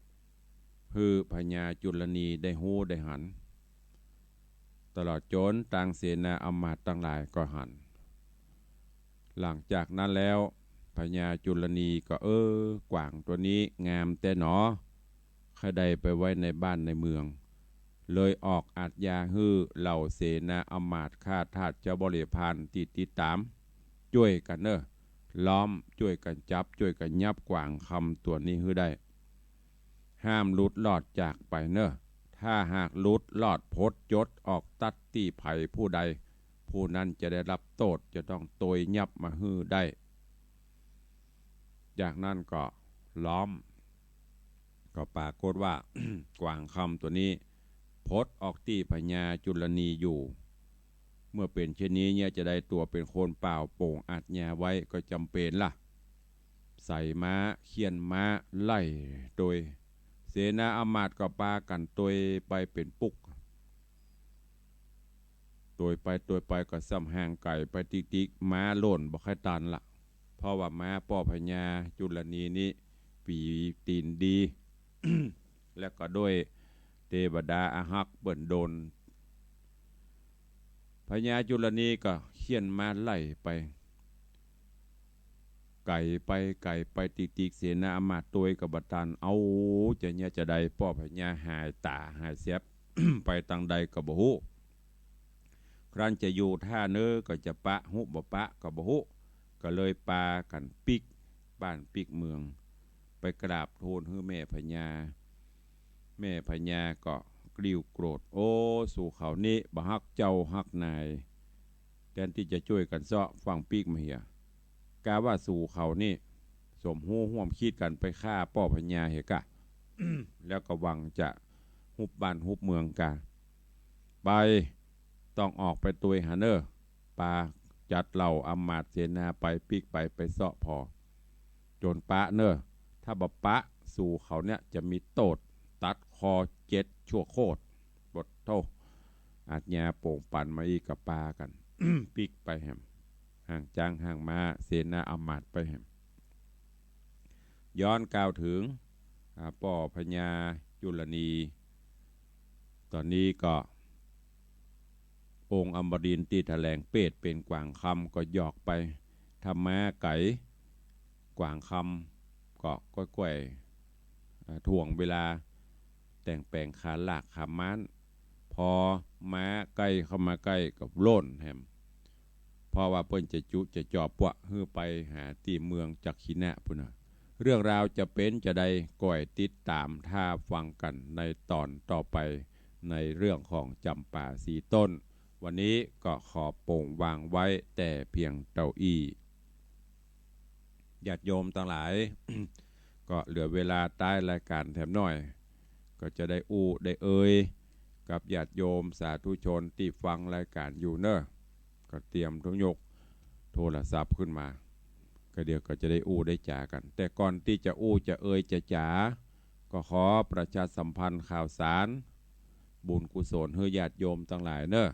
ำ หื้อพญาจุลนีได้ฮู้ได้หัน ตลอดจ๋นตางเสนาอำมาตย์ตังหลายก็หัน หลังจากนั้นแล้ว พญาจุลนีก็ เออ กวางตั๋วนี้งามแต๊หนอ ใค่ได้ไปไว้ในบ้านในเมือง เลยออกอาจญาหื้อเหล่าเสนาอำมาตย์ข้าทาสเจ้าบริพารตี้ติดต๋าม จ้วยกั๋นเนาะ ล้อม จ้วยกั๋นจับ จ้วยกั๋นยับกวางคำตั๋วนี้หื้อได้ ห้ามหลุดลอดจากไปเนาะ ถ้าหากหลุดลอดผดจดออกตั๊ดตี้ใผผู้ใด ผู้นั้นจะได้ฮับโต้ษ จะต้องตวยยับมาหื้อได้ จากนั้นก็ล้อม ก็ปรากฏว่า กวางคำตั๋วนี้ผดออกตี้พญาจุลนีอยู่ เมื่อเป๋นเช่นนี้เนี่ย จะได้ตั๋วเป๋นคนเป่าโป่งอาจญาไว้ก็จ๋ำเป๋นละ ใส่ม้า เฆี่ยนม้าไล่ตวย เสนาอำมาตย์ก็ปากั๋นตวยไปเป๋นปุ๊ก ตวยไปตวยไปก็ส่ำห่างไก๋ไปติ๊กๆ ม้าโล่นบ่ใค่ตันละ เพราะว่าม้าป้อพญาจุลนีนี้ปี๋ตี๋นดี และก็ด้วยเตวดาอาฮักเปิ้นดล พญาจุลนีก็เฆี่ยนม้าไล่ไป ไก๋ไปไก๋ไปติ๊กๆ เสนาอำมาตย์ตวยก็บ่ตัน เอ้า จะเนี่ยจะใด ป้อพญาหายต๋าหายแสบ ไปตางใดก็บ่ฮู้ ครั้นจะอยู่ท่าเน้อก็จะปะฮู้บ่ปะก็บ่ฮู้ ก็เลยปากั๋นปิ๊กบ้านปิ๊กเมือง ไปกราบทูลหื้อแม่พญา แม่พญาก็กริ้วโกรธ โอ้ สูเขานี้บ่ฮักเจ้าฮักนาย แตนตี้จะจ้วยกั๋นเซาะฟั่งปิ๊กมาเหีย กาว่าสูเขานี้สมฮู้ฮ่วมกึ๊ดกั๋นไปฆ่าป้อพญาเหียกะ แล้วก็หวังจะฮุบบ้านฮุบเมืองกา ไป ต้องออกไปตวยหาเน้อ ปาจัดเหล่าอำมาตย์เสนาไปปิ๊กไป ไปเซาะผ่อ จ๋นปะเน้อ ถ้าบ่ปะสูเขาเนี่ยจะมีโต้ษตัดคอเจ็ดชั่วโคตร บทโทษ อาชญาโป๋งปั๋นมาอี้ก็ปากั๋น ปิ๊กไปแหม ห้างจ๊างห้างม้า เสนาอำมาตย์ไปแหม ย้อนกล่าวเถิง อ่า ป้อพญาจุลนี ต๋อนนี้ก็ องค์อมรินทร์ตี้ถะแหลงเปรตเป๋นกวางคำก็หยอกไป ถ้าม้าไก๋กวางคำก็ก้อยๆ อ่า ถ่วงเวลา แต่งแป๋งขาลากขาม้าน พอม้าใก้เข้ามาใก้ก็โล่นแหม เพราะว่าเปิ้นจะจุจะจอบปวะหื้อไปหาตี้เมืองจักขินะปู้นน่ะ เรื่องราวจะเป๋นจาใด ก้อยติดต๋ามถ้าฟังกั๋นในต๋อนต่อไป ในเรื่องของจ๋ำปาสีต้น วันนี้ก็ขอโป๋งวางไว้แต่เพียงเต้าอี้ ญาติโยมตังหลาย ก็เหลือเวลาต้ายรายก๋านแถมหน้อย ก็จะได้อู้ได้เอ่ยกับญาติโยมสาธุชนตี้ฟังรายก๋านอยู่เน่อ ก็เตรียมทุกยกโทรศัพท์ขึ้นมา ก็เดี๋ยวก็จะได้อู้ได้จ๋ากั๋น แต่ก่อนตี้จะอู้จะเอ่ยจะจ๋า ก็ขอประชาสัมพันธ์ข่าวสาร บุญกุศลหื้อญาติโยมตังหลายเน่อ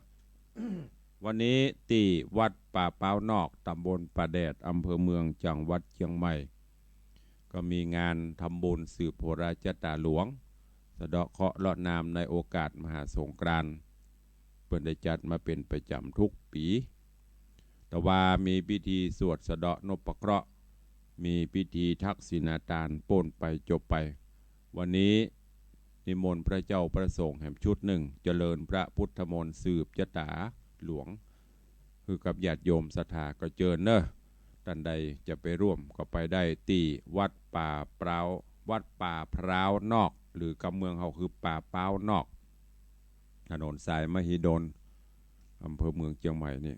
วันนี้ตี้วัดป่าป๊าวนอก ต๋ำบลป่าแดด อำเภอเมือง จังหวัดเจียงใหม่ ก็มีงานทำบุญสืบโหราจ๊ะต๋าหลวง สะเดาะเคราะห์เลาะนามในโอกาสมหาสงกรานต์ เปิ้นได้จัดมาเป๋นประจ๋ำทุกปี๋ แต่ว่ามีพิธีสวดสะเดาะนพเคราะห์ มีพิธีทักษิณาตานโป้นไปจบไป วันนี้นิมนต์พระเจ้าพระสงฆ์แหมชุดนึ่ง เจริญพระพุทธมนต์สืบจ๊ะต๋าหลวง หื้อกับญาติโยมศรัทธาก็เจิญเน่อ ต้านใดจะไปร่วมก็ไปได้ตี้วัดป่าป๊าว วัดป่าพร้าวนอก หรือกับเมืองเฮาคือป่าป๊าวนอก ถนนสายมหิดล อำเภอเมืองเจียงใหม่นี่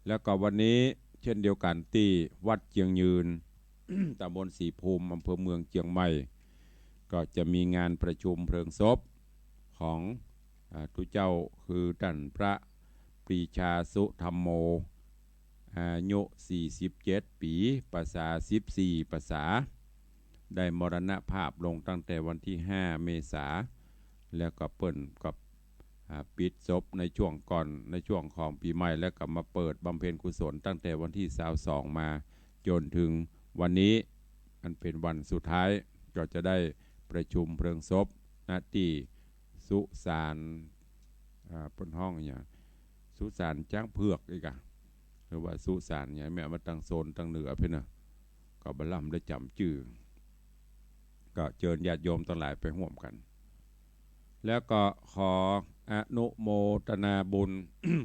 แล้วก็วันนี้เช่นเดียวกั๋นตี้วัดเจียงยืน ต๋ำบลศรีภูมิ อำเภอเมืองเจียงใหม่ ก็จะมีงานประชุมเพลิงศพของ อ่า ตุ๊เจ้าคือต้านพระปรีชาสุธัมโม อายุสี่สิบเจ็ดปี๋ พรรษาสิบสี่พรรษา ได้มรณภาพลงตั้งแต่วันตี้ห้าเมษา แล้วก็เปิ้นก็ อ่า ปิดศพในช่วงก่อน ในช่วงของปี๋ใหม่ แล้วก็มาเปิดบำเพ็ญกุศลตั้งแต่วันตี้ซาวสองมาจ๋นเถิงวันนี้ อันเป๋นวันสุดท้าย ก็จะได้ประชุมเพลิงศพ ณ ตี้สุสาน อ่า เปิ้นฮ้องอะหยัง สุสานจ๊างเผือกอี้ก่ะ หรือว่าสุสานหยัง แม่นว่าตางโซนตางเหนือพู้นเน่อ ก็บ่ล่ำได้จ๋ำจื้อ ก็เจิญญาติโยมตังหลายไปฮ่วมกั๋น แล้วก็ขออนุโมทนาบุญ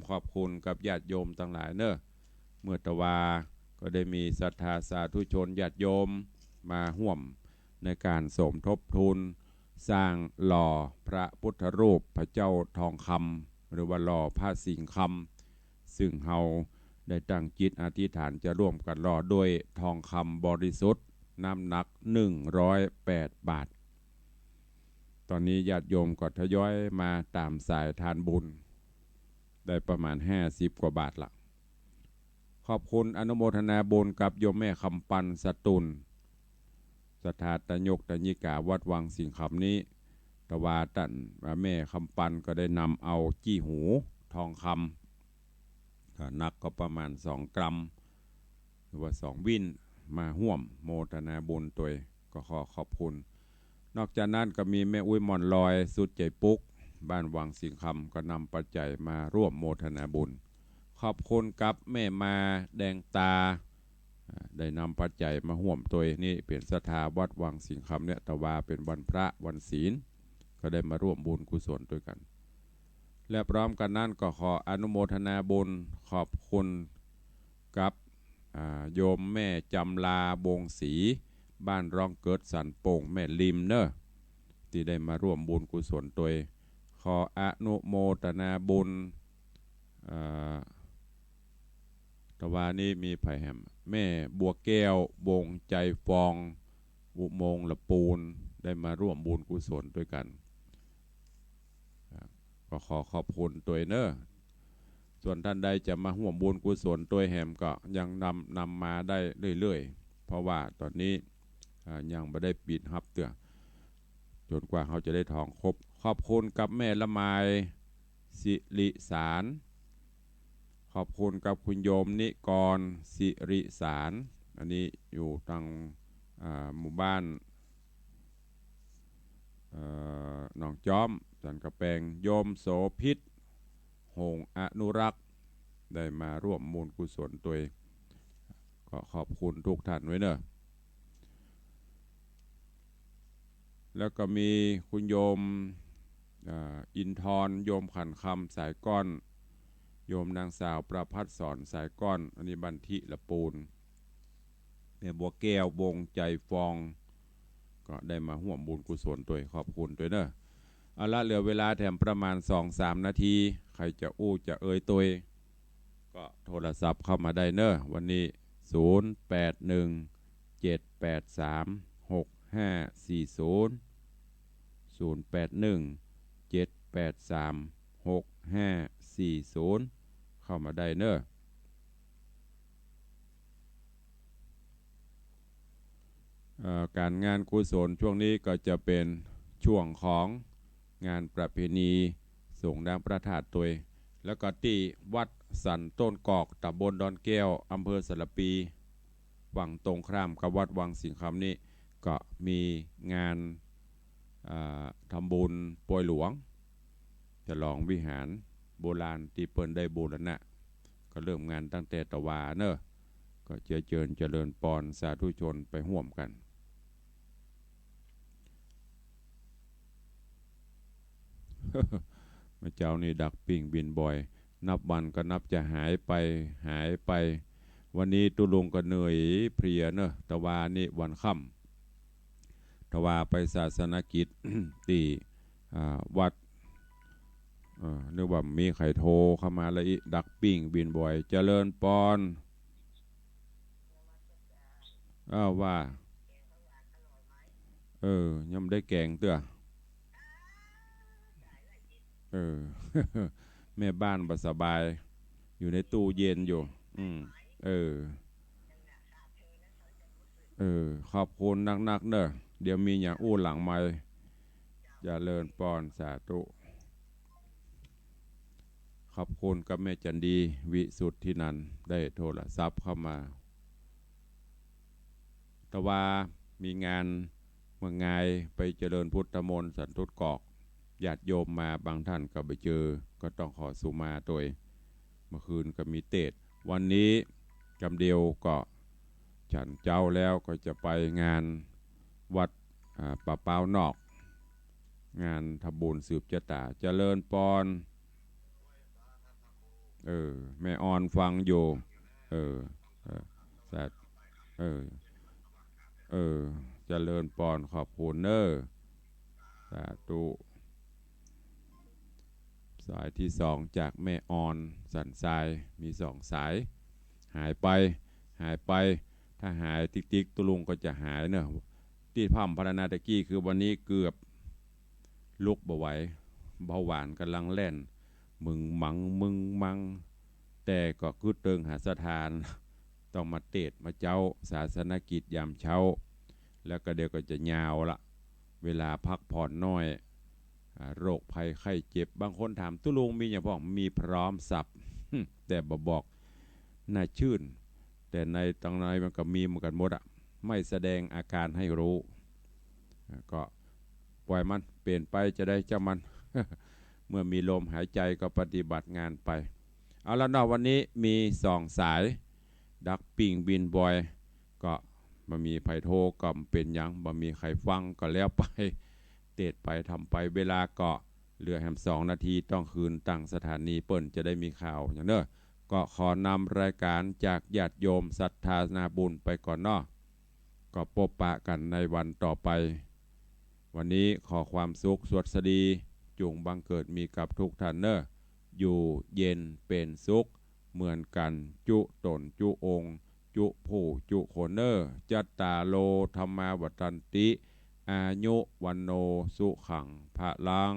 ขอบคุณกับญาติโยมตังหลายเน่อ เมื่อตะวาก็ได้มีศรัทธาสาธุชนญาติโยมมาฮ่วมในก๋านสมทบทุนสร้างหล่อพระพุทธรูปพระเจ้าทองคำ หรือว่าหล่อพระสิงห์คำ ซึ่งเฮาได้ตั้งจิตอธิษฐานจะร่วมกั๋นหล่อด้วยทองคำบริสุทธิ์ น้ำหนักหนึ่งร้อยแปดบาท ต๋อนนี้ญาติโยมก็ทยอยมาต๋ามสายทานบุญ ได้ประมาณห้าสิบกว่าบาทละ ขอบคุณอนุโมทนาบุญกับโยมแม่คำปันสตุล ศรัทธาตะยกตะยิกาวัดวังสิงห์คำนี้ ตะวาต้านแม่คำปันก็ได้นำเอาจี้หูทองคำ ก็หนักก็ประมาณสองกรัม หรือว่าสองวิ้น มาฮ่วมโมทนาบุญตวย ก็ขอขอบคุณ นอกจากนั้นก็มีแม่อุ๊ยหม่อนลอย สุดใจ๋ปุ๊ก บ้านวังสิงห์คำ ก็นำปัจจัยมาร่วมโมทนาบุญ ขอบคุณกับแม่มาแดงตา อ่า ได้นำปัจจัยมาฮ่วมตวย นี่เป๋นศรัทธาวัดวังสิงห์คำเนี่ย ตะวาเป๋นวันพระวันศีล ก็ได้มาร่วมบุญกุศลตวยกั๋น และพร้อมกั๋นนั้นก็ขออนุโมทนาบุญ ขอบคุณกับ อ่า โยมแม่จำลา วงศ์ศรี บ้านร่องเกิดสันโป่งแม่ริมเน่อ ตี้ได้มาร่วมบุญกุศลตวย ขออนุโมทนาบุญ เอ่อ ตะวานี้มีใผแหม แม่บัวแก้ว วงศ์ใจฟอง อุโมงค์ละปูน ได้มาร่วมบุญกุศลตวยกั๋น อ่า ก็ขอขอบคุณตวยเน่อ ส่วนต้านใดจะมาฮ่วมบุญกุศลตวยแหมก็ยังนำ นำมาได้เรื่อยๆ เพราะว่าต๋อนนี้ อ่า ยังบ่ได้ปิดฮับเตื้อ จ๋นกว่าเฮาจะได้ทองครบ ขอบคุณกับแม่ละไม สิริสาร ขอบคุณกับคุณโยมนิกร สิริสาร อันนี้อยู่ตาง อ่า หมู่บ้าน เอ่อ หนองจ๊อม สันกำแปง โยมโสภิต หงส์อนุรักษ์ ได้มาร่วมบุญกุศลตวย ก็ขอบคุณทุกท่านไว้เน่อ แล้วก็มีคุณโยม อ่า อินทร์ โยมขันคำ สายก้อน โยมนางสาวประภัสสร สายก้อน อันนี้บ้านธิละปูน แม่บัวแก้ว วงศ์ใจฟอง ก็ได้มาฮ่วมบุญกุศลตวย ขอบคุณตวยเน่อ เอาละ เหลือเวลาแถมประมาณสองสามนาที ใผจะอู้จะเอ่ยตวย ก็โทรศัพท์เข้ามาได้เน่อ วันนี้ ศูนย์แปดหนึ่ง เจ็ดแปดสาม หกห้าสี่ศูนย์ ศูนย์แปดหนึ่ง เจ็ดแปดสาม หกห้าสี่ศูนย์ เข้ามาได้เน่อ เอ่อ ก๋านงานกุศลช่วงนี้ก็จะเป๋นช่วงของงานประเพณีสรงน้ำพระธาตุตวย แล้วก็ตี้วัดสันต้นกอก ตำบลดอนแก้ว อำเภอสารภี ฝั่งตรงข้ามกับวัดวังสิงห์คำนี้ ก็มีงาน อ่า ทำบุญปวยหลวง ฉลองวิหารโบราณตี้เปิ้นได้บูรณะ ก็เริ่มงานตั้งแต่ตะวาเน่อ ก็เจื้อเจิญเจริญปอนสาธุชนไปฮ่วมกั๋น เมื่อเจ๊านี้ดักปิ้งบินบ่อย นับวันก็นับจะหายไป หายไป วันนี้ตุ๊ลุงก็เหนื่อยเพลียเน่อ ตะวานี้วันค่ำ ตะวาไปศาสนกิจ ตี้ อ่า วัด เอ่อ นึกว่ามีใผโทรเข้ามาละอี้ ดักปิ้งบินบ่อย เจริญปอน อ้าว ว่า เออ ยังบ่ได้แก๋งเตื้อ เออ แม่บ้านบ่สบาย อยู่ในตู้เย็นอยู่ อืม เออ เออ ขอบคุณนักๆ เน่อ เดี๋ยวมีหยังอู้หลังไมค์ เจริญปอน สาธุ ขอบคุณกับแม่จันดี วิสุทธินันท์ ได้โทรศัพท์เข้ามา ตะวามีงานเมืองงาย ไปเจริญพุทธมนต์สันต้นกอก ญาติโยมมาบางท่านก็บ่เจอ ก็ต้องขอสุมาตวย เมื่อคืนก็มีเตสน์ วันนี้กำเดียวก็ฉันเจ๊าแล้วก็จะไปงานวัด อ่า ป่าเป๊านอก งานทำบุญสืบจะต๋า เจริญปอน เออ แม่ออนฟังอยู่ เออ เออ สา เออ เออ เจริญปอน ขอบคุณเน่อ สาธุ สายตี้สองจากแม่ออน สันทราย มีสองสาย หายไป หายไป ถ้าหายติ๊กๆ ตุ๊ลุงก็จะหายเน่อ ตี้พร่ำพรรณนาตะกี้คือวันนี้เกือบลุกบ่ไหว เบาหวานก่ำลังแล่น มึงมัง มึงมัง แต่ก็กึ๊ดเติงหาสถาน ต้องมาเตสน์มาเจ๊า ศาสนกิจยามเช้า แล้วก็เดี๋ยวก็จะยาวละ เวลาพักผ่อนน้อย อ่า โรคภัยไข้เจ็บ บางคนถาม ตุ๊ลุงมีหยังพ่อง มีพร้อมสับ แต่บ่บอก น่าชื่น แต่ในตังในมันก็มีเหมือนกั๋นหมดอะ ไม่แสดงอาการให้รู้ อ่า ก็ปล่อยมันเป๋นไปจะใดจ้างมัน เมื่อมีลมหายใจ๋ก็ปฏิบัติงานไป เอาละเนาะ วันนี้มีสองสาย ดักปิ้งบินบ่อย ก็บ่มีใผโทรก็บ่เป๋นหยัง บ่มีใผฟังก็แล้วไป เตสน์ไปทำไป เวลาก็เหลือแหมสองนาที ต้องคืนตังสถานีเปิ้นจะได้มีข่าวหยังเน่อ ก็ขอนำรายการจากญาติโยมศรัทธานาบุญไปก่อนเนาะ ก็ปบปะกั๋นในวันต่อไป วันนี้ขอความสุขสวัสดี จุ่งบังเกิดมีกับทุกท่านเน่อ อยู่เย็นเป๋นสุขเหมือนกั๋นจุ๊ต๋นจุ๊องค์ จุ๊ผู้จุ๊คนเน่อ จัตตาโร ธัมมา วัฑฒันติ อายุ วัณโณ สุขัง พลัง